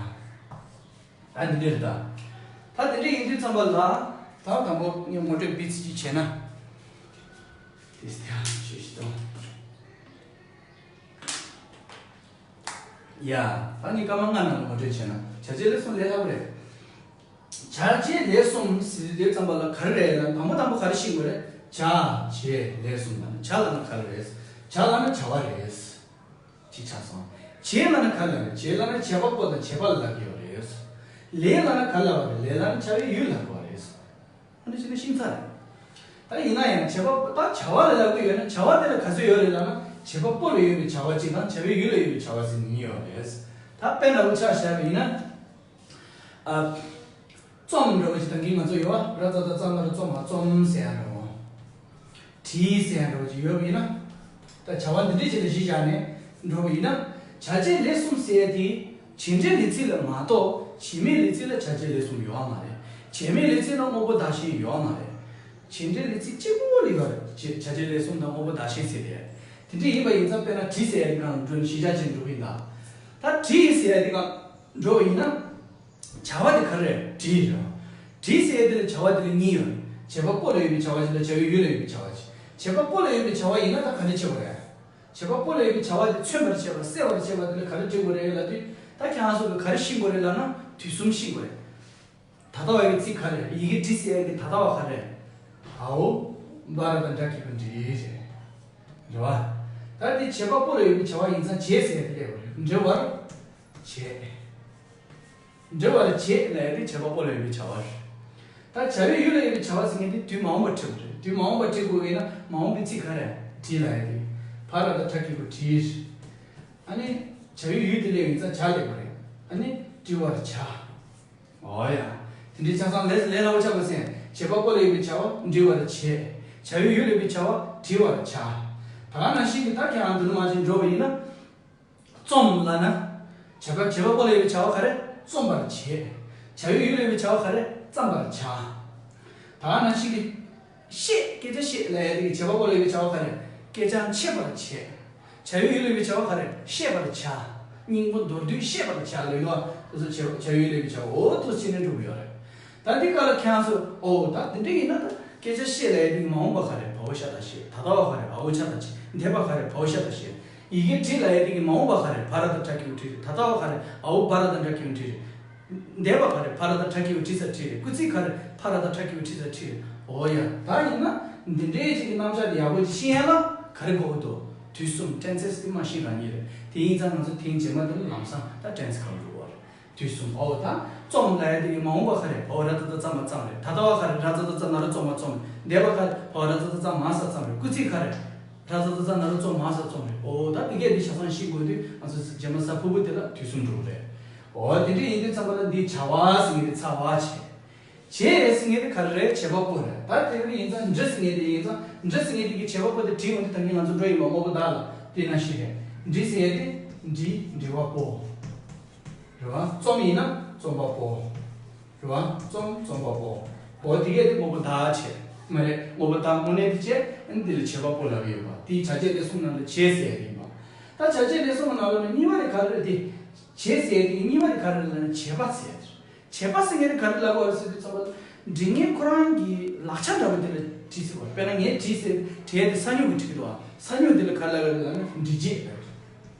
ད་འདི་འདྲ་རེད་ད། ད་འདི་འདྲ་ཡིན་དུས་ཙམ་པ་ལ། ད་དང་པོ་ངས་ངོ་སྤྲོད་བི་ཙི་ཅིག་བྱས་ན། དེ་སྟེ་ཞེས་ཤིག་དང་། ཡ། ད་ངས་སྐར་མ་ལྔ་ནང་ལ་ངོ་སྤྲོད་བྱས་ན་བྱ་བྱེད་ལས་གསུམ་ལས་སླ་པོ་རེད། བྱ་བྱེད་ལས་གསུམ་ཟེར་དུས་ཙམ་པ་ལ་ག་རེ་རེད་ལ་དང་པོ་དང་པོ་ག་རེ་ཤེས་དགོས་རེད། བྱ་བྱེད་ལས་གསུམ་ལ་ནི་བྱ་ལ་ནི་ག་རེ་རེད། བྱ་ལ་ནི་བྱ་བ་རེད། ཅིག་ཆགས་སོང་། བྱེད་ལ་ནི་ག་ལ་རེད། བྱེད་ལ་ནི་བྱེད་པ་པོ་དང་བྱེད་པ་ལ་ལབ་ཀྱི་ཡོད་རེད། ལས་ལ་ནི་ག་ལ་བ་རེད། ལས་ལ་ནི་བྱ་བའི་ཡུལ་ལ་གོ་བ་རེད། ཨ་ནི་ཅི་ནི་ཤིང་ཚ་རེད། ད་ཡིན་ན་ཡང་བྱེད་པ་ད་བྱ་བ་ལ་ལབ་ཀྱི་ཡོད་ན་བྱ་བ་དེ་ལ་ག་ཚོད་ཡོད་རེད་ལབ་ན་བྱེད་པ་པོ་ལ་ཡོད་པའི་བྱ་བ་གཅིག་དང་བྱ་བའི་ཡུལ་ལ་ཡོད་པའི་བྱ་བ་ཟེར་གཉིས་ཡོད་རེད། ད་དཔེ་འདྲ་བོ་ཆ་བཞག་པ་ཡིན་ན། ཨ། རྩོམ་འདྲ་བོ་ཞིག་དང་གིན་ང་ཚོ་ཡོད་བ། ར་ཙ་ད་ཙ་མ་ར་རྩོམ་མ་རྩོམ་ཟེར་ཡ་འདྲ་བོ། བྲིས་ཟེར་ཡ་འདྲ་བོ་ཞིག་ཡོད་པ་ཡིན་ན། ད་བྱ་བ་འདི་འདྲ་ཞིག་ལ་གཞི་བཞག་ནས་འགྲོ་བ་ཡིན་ན། བྱ་བྱེད་ལས་གསུམ་ཟེར་ཡ་དེ་བྱེད་འབྲེལ་ལས་ཚིག་ལ་མ་གཏོགས་བྱེད་མེད་ལས་ཚིག་ལ་བྱ་བྱེད་ལས་གསུམ་ཡོད་བ་མ་རེད། བྱེད་མེད་ལས་ཚིག་ནང་དངོས་པོ་བདག་གཞན་ཡོད་མ་རེད། བྱེད་འབྲེལ་ལས་ཚིག་གཅིག་པོ་ལ་ཡོད་རེད། བྱེད་བྱ་བྱེད་ལས་གསུམ་དང་དངོས་པོ་བདག་གཞན་ཟེར་དེ། དེ་འདྲ་ཡིན་པ་ཡིན་ཙང་དཔེར་ན་དྲི་ཟེར་ཡ་དེ་གང་འགྲོ་ནས་གཞི་བཞག་བྱས་འགྲོ་གི་ཡིན་ད། ད་དྲི་ཟེར་ཡ་དེ་གང་འགྲོ་བ་ཡིན་ན། བྱ་བ་དེ་ག་རེ་རེད། དྲི་རེད། དྲི་ཟེར་ཡ་དེ་ལ་བྱ་བ་དེ་ལ་གཉིས་ཡོད་རེད། བྱེད་པ་པོ་ལ་ཡོད་པའི་བྱ་བ་ཅིག་དང་བྱ་བའི་ཡུལ་ལ་ཡོད་པའི་བྱ་བ་ཅིག་བྱེད་པ་པོ་ལ་ཡོད་པའི་བྱ་བ་ཡིན་ན་ད་ག་འདྲ་བྱེད་དགོས་རེད། བྱེད་པ་པོ་ལ་ཡོད་པའི་བྱ་བ་དེ་མཚོན་པར་བྱེད་པ་གསལ་བར་བྱེད་པ་དེ་ལ་ག་རེ་བྱེད་དགོས་རེད་ལབ་དུས། ད་ཁྱེད་རང་ཚོ་གིས་ག་རེ་ཤེས་དགོས་རེད་ལབ་ན་དུས་གསུམ་ཤེས་དགོས་རེད། ད་ལྟ་བ་ཡི་གེ་ཚིག་ག་རེ། ཡི་གེ་དྲི་ཟེར་ཡ་གི་ད་ལྟ་བ་ག་རེ། འ་འོ། འབའ་ར་དང་སྦྲ་གི་གུ་འབྲི་རེད། རེད་བ། ད་དེ་བྱེད་པ་པོ་ལ་ཡོད་པའི་བྱ་བ་ཡིན་ཙང་བྱེད་ཟེར་ཡ་དེ་སླེབས་པ་རེད། འབྲི་བར་བྱེད། འབྲི་བར་བྱེད་ལབ་ཡ་དེ་བྱེད་པ་པོ་ལ་ཡོད་པའི་བྱ་བ་རེད། ད་བྱ་བའི་ཡུལ་ལ་ཡོད་པའི་བྱ་བ་ཟེར་མཁན་དེ་དུས་མ་འོངས་པ་འབྲི་དགོས་རེད། དུས་མ་འོངས་པ་འབྲི་དགོས་ཡིན་ན་མ་འོངས་པའི་ཚིག་ག་རེ། འབྲི་ལབ་ཡ་དེ། འབའ་ར་དང་སྦྲ་གི་གུ་འབྲི་རེད། ཨ་ནི། བྱ་བའི་ཡུལ་དེ་སླེབས་ཡིན་ཙང་བྱ་སླེབས་པ་རེད། ཨ་ནི། འབྲི་བར་བྱ། འོ་ཡ། དེ་འདྲའི་ཆ་ཚང་ལས་ལས་སླ་པོ་ཆགས་པ་ཟེར། བྱེད་པ་པོ་ལ་ཡོད་པའི་བྱ་བ་འབྲི་བར་བྱེད། བྱ་བའི་ཡུལ་ལ་ཡོད་པའི་བྱ་བ་བྲི་བར་བྱ། ད་ག་ནང་བཞིན་གྱི་ད་ཁྱེད་རང་དུ་ནུ་མ་ཅན་འགྲོ་བ་ཡིན་ན། རྩོམ་ལབ་ན། བྱེད་པ་བྱེད་པ་པོ་ལ་ཡོད་པའི་བྱ་བ་ག་རེ། རྩོམ་པར་བྱེད། བྱ་བའི་ཡུལ་ལ་ཡོད་པའི་བྱ་བ་ག་རེ། བརྩམ་པར་བྱ། ད་ག་ནང་བཞིན་གྱི། བཤད། སྐད་ཆ་བཤད་ལབ་ཡ་དེ་གི་བྱེད་པ་པོ་ལ་ཡོད་པའི་བྱ་བ་ག་རེ། སྐད་ཆ་འཆད་པར་བྱེད། བྱ་བའི་ཡུལ་ལ་ཡོད་པའི་བྱ་བ་ག་རེ། བཤད་པར་བྱ། སྙིང་པོ་མདོར་བསྡུས་བཤད་པར་བྱ་ལབ་ཡོད་པ་དེ་ཚོ་བྱ་བྱ་བའི་ཡུལ་ལ་ཡོད་པའི་བྱ་བ་འོ་དེ་ཚོ་ཕྱི་ནས་འགྲོ་གི་ཡོད་རེད། ད་འདི་ག་ལ་ཁྱེད་རང་ཚོ་འོ་ད་འདི་འདྲ་ཡིན་ན་ད་སྐད་ཆ་བཤད་ལབ་ཡ་དེ་གི་མ་འོངས་པ་ག་རེ། བའོ་ཤ་ད་བཤད། ད་ལྟ་བ་ག་རེ། འ་འོ་ཆ་ད་བྱེད། འདས་པ་ག་རེ། བའོ་ཤ་ད་བཤད། ཡི་གེ་བྲི་ལབ་ཡ་དེ་གི་མ་འོངས་པ་ག་རེ། བ་ར་ད་སྦྲ་གི་གུ་བྲི་རེད། ད་ལྟ་བ་ག་རེ། འ་འོ་བ་ར་ད་སྦྲ་གི་གུ་བྲི་རེད། འདས་པ་ག་རེ། བ་ར་ད་སྦྲ་གི་གུ་བྲི་ས་བྲི་རེད། སྐུལ་ཚིག་ག་རེ། ཕ་ར་ད་སྦྲ་གི་གུ་བྲི་ས་བྲི་རེད། འོ་ཡ། ད་ཡིན་ན་འདི་འདྲའི་ཅིག་གི་རྣམ་གཞག་དེ་ཡག་པོ་ཅིག་ཤེས་ཡ་ལ་ག་རེ་དགོས་ཀྱི་འདུག་དུས་གསུམ་ཊེན་སེས་དེ་མ་ཤེས་རང་ཉིད་རེད། དེ་ཡིན་ཙང་ང་ཚོ་ཐེངས་རྗེས་མ་དེ་ལ་ལམ་སང་ད་ཊེན་སི་ག་རེ་འགྲོ་བ་རེད། དུས་གསུམ། འོ་ད་རྩོམ་ལབ་ཡ་དེ་གི་མ་འོངས་པ་ག་རེ། བ་ར་ད་ད་རྩ་མ་རྩོམ་རེད། ད་ལྟ་བ་ག་རེ། ར་ཙ་ད་རྩ་ན་རོ་རྩོ་མ་རྩོམ་རེད། འདས་པ་ག་རེ། བ་ར་ད་ད་རྩ་མ་ས་རྩོམ་རེད། སྐུལ་ཚིག་ག་རེ། ར་ཙ་ད་རྩ་ན་རོ་རྩོ་མ་ས་རྩོམ་རེད། འོ་ད་དེ་གས་དེ་ཆ་ཚང་ཤེས་དགོས་དུས་ང་ཚོ་རྗེས་མ་ས་ཕུར་བུ་དེ་ལ་དུས་གསུམ་འགྲོ་གི་རེད། འོ་དེ་འདྲ་ཡིན་དུས་ཙམ་པ་ལ་འདི་བྱ་བ་ཟེར་མཁན་དེ་ཚ་བ་བྱས། བྱེད་ཟེར་མཁན་དེ་ག་རེ་རེད། བྱེད་པ་པོ་རེད། ད་དེ་འདྲ་ཡིན་ཙང་འབྲི་ཟེར་མཁན་དེ་ཡིན་ཙང་འབྲི་ཟེར་མཁན་དེ་གི་བྱེད་པ་པོ་དེ་བྲིས་འོང་དུས་ད་གིན་ང་ཚོ་འགྲོ་ཡིན་པ་དངོས་པོ་བདག་ལ་དེ་ན་ཤི་རེད། འབྲི་ཟེར་མཁན་དེ་འབྲི་འབྲི་བ་པོ། རེད་བ། རྩོམ་ཡིན་ན་རྩོམ་པ་པོ། རེད་བ། རྩོམ་རྩོམ་པ་པོ། འོ་དེ་གས་དེ་དངོས་པོ་བདག་བྱས། མ་རེད། དངོས་པོ་བདག་དངོས་གནས་དེ་བྱས། ཨ་ནི་དེ་ལ་བྱེད་པ་པོ་ལབ་ཀྱི་ཡོད་པ། དེའི་བྱ་བྱེད་ལས་གསུམ་ནང་ལ་བྱེད་ཟེར་ཡ་ཡིན་པ། ད་བྱ་བྱེད་ལས་གསུམ་གྱི་ནང་ལོགས་ནས་གཉིས་པ་དེ་ག་རེ་རེད་དེ། བྱེད་ཟེར་ཡ་དེ་གཉིས་པ་དེ་ག་རེ་རེད་ལབ་ན་བྱེད་པ་ཟེར་ཡ་དེ་རེད། བྱེད་པ་ཟེར་མཁན་དེ་ག་རེ་ལབ་དགོས་རེད་ཟེར་དུས་ཙམ་པ། འབྲི་མཁན་ཁོ་རང་གི་ལག་ཆ་འདྲ་པོ་དེ་ལ་བྲིས་ཟེར་བ། དཔེར་ན་ངས་བྲིས་ཟེར་བྲིས་ཡ་དེ་ས་སྨྱུག་གིས་བྲིས་ཀྱི་འདུག་བ། ས་སྨྱུག་དེ་ལ་ག་རེ་ལབ་ཀྱི་རེད་ལབ་ན་འབྲི་བྱེད་ལབ་ཀྱི་རེད།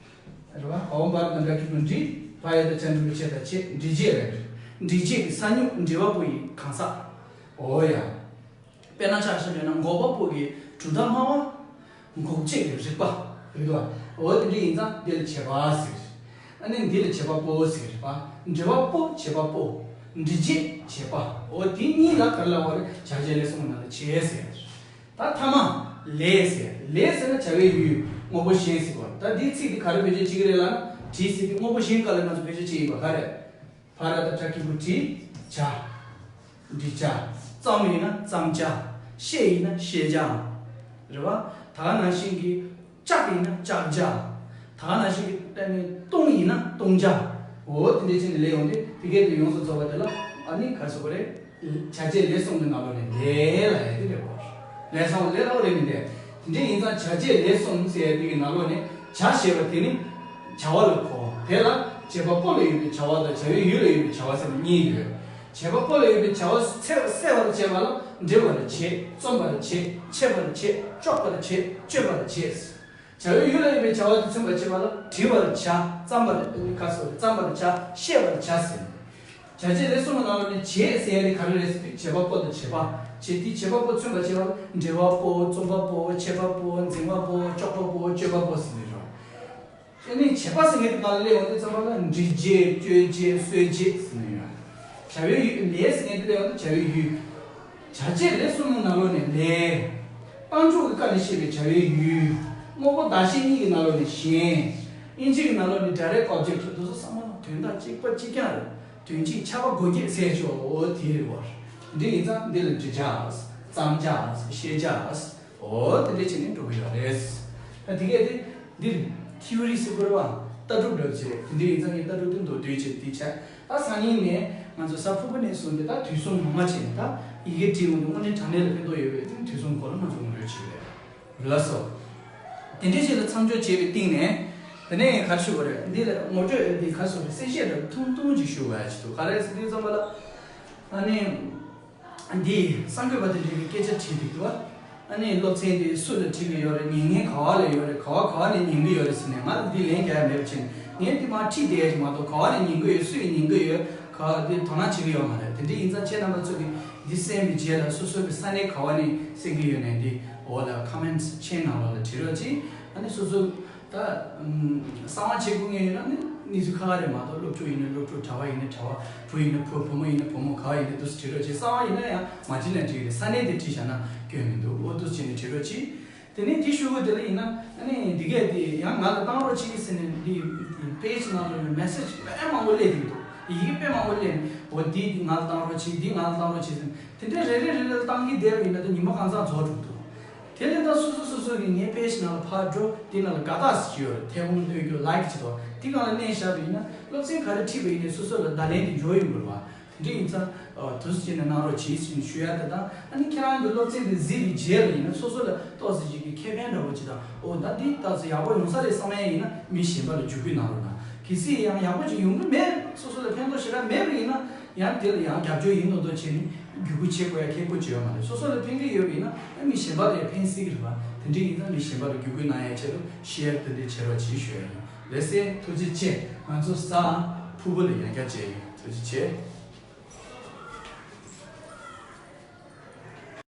རེད་བ། འ་འོ་འབའ་ར་ད་སྦྲ་གི་གུ་འབྲི། བ་ཡ་ད་ཅ་འགྲེང་བུ་བྱེད་ད་བྱེད། འབྲི་བྱེད་རེད། འབྲི་བྱེད་ཀྱི་ས་སྨྱུག་འབྲི་བ་པོ་ཡི་གང་ཟག་འོ་ཡ། དཔེར་ན་ཆ་བཞག་ན་འགོག་པ་པོ་གི་གྲུབ་མཐའ་སྨྲ་བ། འགོག་བྱེད་ཀྱི་རིགས་པ། རིགས་པ། འོ་དེ་འདྲ་ཡིན་ཙང་དེ་ལ་བྱེད་པ་ཟེར། ཨ་ནི་འདི་ལ་བྱེད་པ་པོ་ཟེར་རེད་པ། འབྲི་བ་པོ་བྱེད་པ་པོ། འབྲི་བྱེད་བྱེད་པ། འོ་དེ་གཉིས་ལ་ག་རེ་ལབ་པ་རེད། བྱ་བྱེད་ལས་གསུམ་ནང་ལ་བྱེད་ཟེར། ད་ཐ་མ། ལས་ཟེར། ལས་ཟེར་ན་བྱ་བའི་ཡུལ་དངོས་པོ་གཞན་ཟེར་བ། ད་འདིའི་ཚིག་འདི་ག་རེ་བེད་སྤྱོད་བྱེད་ཀྱི་རེད་ལབ་ན། བྲིས་ཟེར་དུས་དངོས་པོ་གཞན་སྐབས་ལ་ང་ཚོ་བེད་སྤྱོད་བྱེད་ཡིན་པ་ག་རེ། བ་ར་ད་སྦྲ་གི་གུ་བྲིས། བྱ། འབྲི་བྱ། རྩོམ་ཡིན་ན་རྩོམ་བྱ། བཤད་ཡིན་ན་བཤད་བྱ། རེད་བ། ད་ག་ནང་བཞིན་གྱི། བཅག་ཡིན་ན་བཅག་བྱ། ད་ག་ནང་བཞིན་གྱི་ད་ནི་གཏོང་ཡིན་ན་གཏོང་བྱ། འོ་དེ་འདྲའི་ཆ་ནས་ལས་ཡོང་དུས་དེ་གས་དེ་ཡོངས་སུ་རྫོགས་པ་དེ་ལ་ཨ་ནི་ག་རེ་ཟེར་དགོས་རེད། བྱ་བྱེད་ལས་གསུམ་གྱི་ནང་ལོགས་ནས་ལས་ལབ་ཡ་དེ་རེད་བ། ལས་གསུམ་ལས་ལབ་རེད་མི་འདུག་དེ་འདྲ་ཡིན་ཙང་བྱ་བྱེད་ལས་གསུམ་ཟེར་ཡ་དེ་གི་ནང་ལོགས་ནས་བྱ་ཞེས་པ་དེ་ནི་བྱ་བ་ལ་གོ། དེ་ལ་བྱེད་པ་པོ་ལ་ཡོད་པའི་བྱ་བ་དང་བྱ་བའི་ཡུལ་ལ་ཡོད་པའི་བྱ་བ་ཟེར་ནས་གཉིས་ཡོད། བྱེད་པ་པོ་ལ་ཡོད་པའི་བྱ་བ་གསལ་བར་བྱེད་པ་ལ་འབྲི་བར་བྱེད། རྩོམ་པར་བྱེད། འཆད་པར་བྱེད། སྐྱོག་པར་བྱེད། སྤྱོད་པར་བྱེད། བྱ་བའི་ཡུལ་ལ་ཡོད་པའི་བྱ་བ་དེ་མཚོན་པར་བྱེད་པ་ལ་བྲི་བར་བྱ། རྩོམ་པར་ཁ་སོ་རྩོམ་པར་བྱ། བཤད་པར་བྱ་ཟེར། བྱ་བྱེད་ལས་གསུམ་གྱི་ནང་ལོགས་ནས་བྱེད་ཟེར་ཡ་དེ་ག་རེ་རེད་ཟེར་དུས་བྱེད་པ་པོ་དང་བྱེད་པ། བྱེད་དེ་བྱེད་པ་པོ་མཚོན་པར་བྱེད་པ་ལ་འབྲི་བ་པོ། རྩོམ་པ་པོ། འཆད་པ་པོ། འཛིན་པ་པོ། སྐྱོག་པ་པོ། སྤྱོད་པ་པོ་ཟེར་ནས་རོ། དེ་ནས་བྱེད་པ་ཟེར་མཁན་དེ་ག་ལ་སླེབས་ཡོང་དུས་ཙམ་པ་ལ་འབྲི་བྱེད། སྤྱོད་བྱེད། གསོད་བྱེད་ཟེར་ནས་ཡོད། བྱ་བའི་ཡུལ་ལས་ཟེར་མཁན་དེ་སླེབས་ཡོང་དུས་བྱ་བའི་ཡུལ། བྱ་བྱེད་ལས་གསུམ་གྱི་ནང་ལོགས་ནས་ལས། རྟགས་འཇུག་གི་སྐབས་ནས་བཤད་པའི་བྱ་བའི་ཡུལ། དངོས་པོ་བདག་གཞན་གཉིས་ཀྱི་ནང་ལོགས་ནས་གཞན། དབྱིན་ཇི་གི་ནང་ལོགས་ནས་direct object། དེ་ཚོ་ཚང་མ་དོན་དག་གཅིག་པ་གཅིག་རྐྱང་རེད། དོན་གཅིག་ཁྱབ་པ་དགོས་འགལ་ཟེར་ཆོག་འོ་དེ་རེད་བ། འདི་ཡིན་ཙང་འདི་ལ་འབྲི་བྱ། རྩོམ་བྱ། བཤད་བྱ། འོ་དེ་འདྲ་བྱས་ནས་འགྲོ་གི་ཡོད་རེད། ད་དེ་གས་དེ་འདིར་ཐི་ཡོ་རི་ཟེར་དགོས་རེད་བ། ལྟ་གྲུབ་འདྲ་བོ་ཅིག་རེད། དེ་འདྲ་ཡིན་ཙང་ངས་ལྟ་གྲུབ་དེ་མདོར་བསྡུས་བྱས་འདི་བྱས། ད་སང་ཉིན་ནས་ ང་ཚོ་གཟའ་ཕུར་བུ་ནས་བཟུང་སྟེ་ད་དུས་གསུམ་ངོ་མ་བྱས་ནས་ད་ཡི་གེ་བྲིས་འོང་དུས་དངོས་གནས་དྲང་གནས་ལ་ཕན་ཐོགས་ཡོད་པའི་དུས་གསུམ་སྐོར་ལ་ང་ཚོ་ངོ་སྤྲོད་བྱེད་ཀྱི་ཡོད་ལགས་སོ། དེ་འདྲའི་ཞིག་ལ་མཚམས་འཇོག་བྱས་པའི་སྟེང་ནས། དེ་ནས་ག་རེ་ཞུ་དགོས་རེད། འདི་ལ་ངོ་སྤྲོད་འདི་ག་རེ་ཟེར་དགོས་རེད། གསལ་བཤད་འདྲ་ཐུང་ཐུང་ཅིག་ཞུ་དགོས་ཡ་ཅིག་འདུག་ག་རེ་ཟེར་དུས་ཙམ་པ་ལ། ཨ་ནི། འདི་གསར་འགོད་པ་དེ་འདྲའི་གི་སྐད་ཆ་དྲིས་འདུག་འདུག་བ། ཨ་ནི་སློབ་ཚན་དེ་སུ་ལ་ཁྲིད་ཀྱི་ཡོད་རེད། ཉན་མཁན་ག་བ་ལ་ཡོད་རེད། ག་བ་ག་བ་ནས་ཉན་གྱི་ཡོད་རེད་ཟེར་ནས། ང་ལ་འདི་ལན་རྒྱག་ཡ་མེད་པ་བྱས་ནས། ངས་འདི་མར་ཁྲིད་བསྡད་ཡ་ཅིག་མ་གཏོགས། ག་བ་ནས་ཉན་གྱི་ཡོད། སུ་ཡིས་ཉན་གྱི་ཡོད། ག་བ་དེ་དོ་སྣང་བྱེད་ཀྱི་ཡོད་མ་རེད། དེ་འདྲ་ཡིན་ཙང་ཁྱེད་རྣམ་པ་ཚོ་གིས་འདི་གསན་པའི་རྗེས་ལ་སོ་སོ་གི་ས་གནས་ག་བ་ནས་གསན་གྱི་ཡོད་ནའི་འདི་འོག་ལ་ཁོ་མེན་ཊི་ཆེན་ནང་ལོགས་ལ་བྲིས་རོགས་གྱིས། ཨ་ནི་སོ་སོ། ད། ཨུམ། གསང་བ་བྱེད་དགོས་ངེས་ཡོད་ན་ནི་གནས་ཚུལ་ཁག་ཁག་རེད་མ་གཏོགས། སློབ་ཕྲུག་ཡིན་ན་སློབ་ཕྲུག། གྲྭ་པ་ཡིན་ན་གྲྭ་པ། བུ་ཡིན་ན་བུ། བུ་མོ་ཡིན་ན་བུ་མོ། ག་བ་ཡིན་ན་འདུག་སེ་བྲིས་རོགས་གྱིས། གསང་བ་ཡིན་ན་ཡང་མ་བྲིས་ན་འགྲིག་རེད། ས་གནས་དེ་བྲིས་བཞག་ན་སྐྱོན་མི་འདུག་འོ་འདུག་སེ་བྱས་ནས་བྲིས་རོགས་གྱིས། དེ་ནས་དེ་ཞུ་དགོས་དེ་ལ་ཡིན་ན། ཨ་ནི་འདི་གས་དེ་ཡང་ང་ལ་བཏང་རོགས་གྱིས་ཟེར་ནས་འདི་པེ་ཇི་ནང་ལ་མེ་སེ་ཇི་དཔེ་མང་པོ་སླེབས་ཀྱི་འདུག་ཡི་གེ་དཔེ་མང་པོ་སླེབས་ནས། འོ་འདི་ང་ལ་བཏང་རོགས་གྱིས། འདི་ང་ལ་བཏང་རོགས་གྱིས་ཟེར་ནས། དེ་འདྲའི་རེ་རེ་རེ་རེ་བཏང་གི་བསྡད་པ་ཡིན་ན་ད་ཉི་མ་གང་ཚང་རྫོགས་འགྲོ་གི་འདུག་དེ་ལས་ད་སོ་སོ་སོ་སོ་གི་ངའི་པེ་ཇི་ནང་ལ་ཕར་འགྲོ། དེ་ནང་ལ་དགའ་རྟགས་ཞིག་ཡོད་རེད། མཐེ་བོང་གནོན་རྒྱུ་ལའིཀ་ཅིག་འདུག་དེ་སྒང་ལ་མནན་བཞག་པ་ཡིན་ན་སློབ་ཚན་ག་རེ་ཁྲིད་པ་ཡིན་ནའི་སོ་སོ་ལ་བརྡ་ལན་དེ་འབྱོར་ཡོང་གི་རེད་བ། དེ་འདྲ་ཡིན་ཙང་། ཨ། འདུག་སེ་བྱས་ནས་གནང་རོགས་གྱིས་ཞེས་ཞུ་ཡ་དེ་དང་། ཨ་ནི་ཁྱེད་རང་གི་སློབ་ཚན་དེ་གཟིགས་པའི་རྗེས་ལ་ཡིན་ན་སོ་སོ་ལ་ཏོག་ཙམ་ཅིག་གི་ཁེ་ཕན་འདྲ་པོ་ཅིག་དང་། འོ་ད་འདི་ཏོག་ཙམ་ཡག་པོ་ཡོང་ས་རེད་བསམ་ཡ་ཡིན་ན་མི་གཞན་པ་ལ་བརྒྱུད་སྐུལ་གནང་རོགས་གནང་། གལ་སྲིད་ཡང་ཡག་པོ་ཅིག་ཡོང་གི་མེད། སོ་སོ་ལ་ཕན་ཐོགས་ཞེ་དྲག་མེད་པ་ཡིན་ན། ཡང་དེ་ལ་ཡང་རྒྱབ་སྐྱོར་ཡིན་མདོག་མདོག་བྱས་ནས་བརྒྱུད་སྐུལ་བྱེད་དགོས་ཡ་ཁེ་ཁོ་ཅི་ཡོད་མ་རེད། སོ་སོ་ལ་ཕན་གྱི་ཡོད་པ་ཡིན་ན་ཨ་མི་གཞན་པ་ལ་ཡང་ཕན་སྲིད་ཀྱི་རེད་པ། དེ་འདྲ་ཡིན་ཙང་མི་གཞན་པ་ལ་བརྒྱུད་སྐུལ་གནང་ཡའི་ཆེད་དུ་ཤེར་དེ་འདྲ་བྱེད་རོགས་གྱིས་ཞུ་ཡ་ཡིན། ལགས་སེ། ཐུགས་རྗེ་ཆེ། ང་ཚོ་གཟའ་ཕུར་བུ་ལ་ཡང་བསྐྱར་མཇལ་ཡོང་། ཐུགས་རྗེ་ཆེ།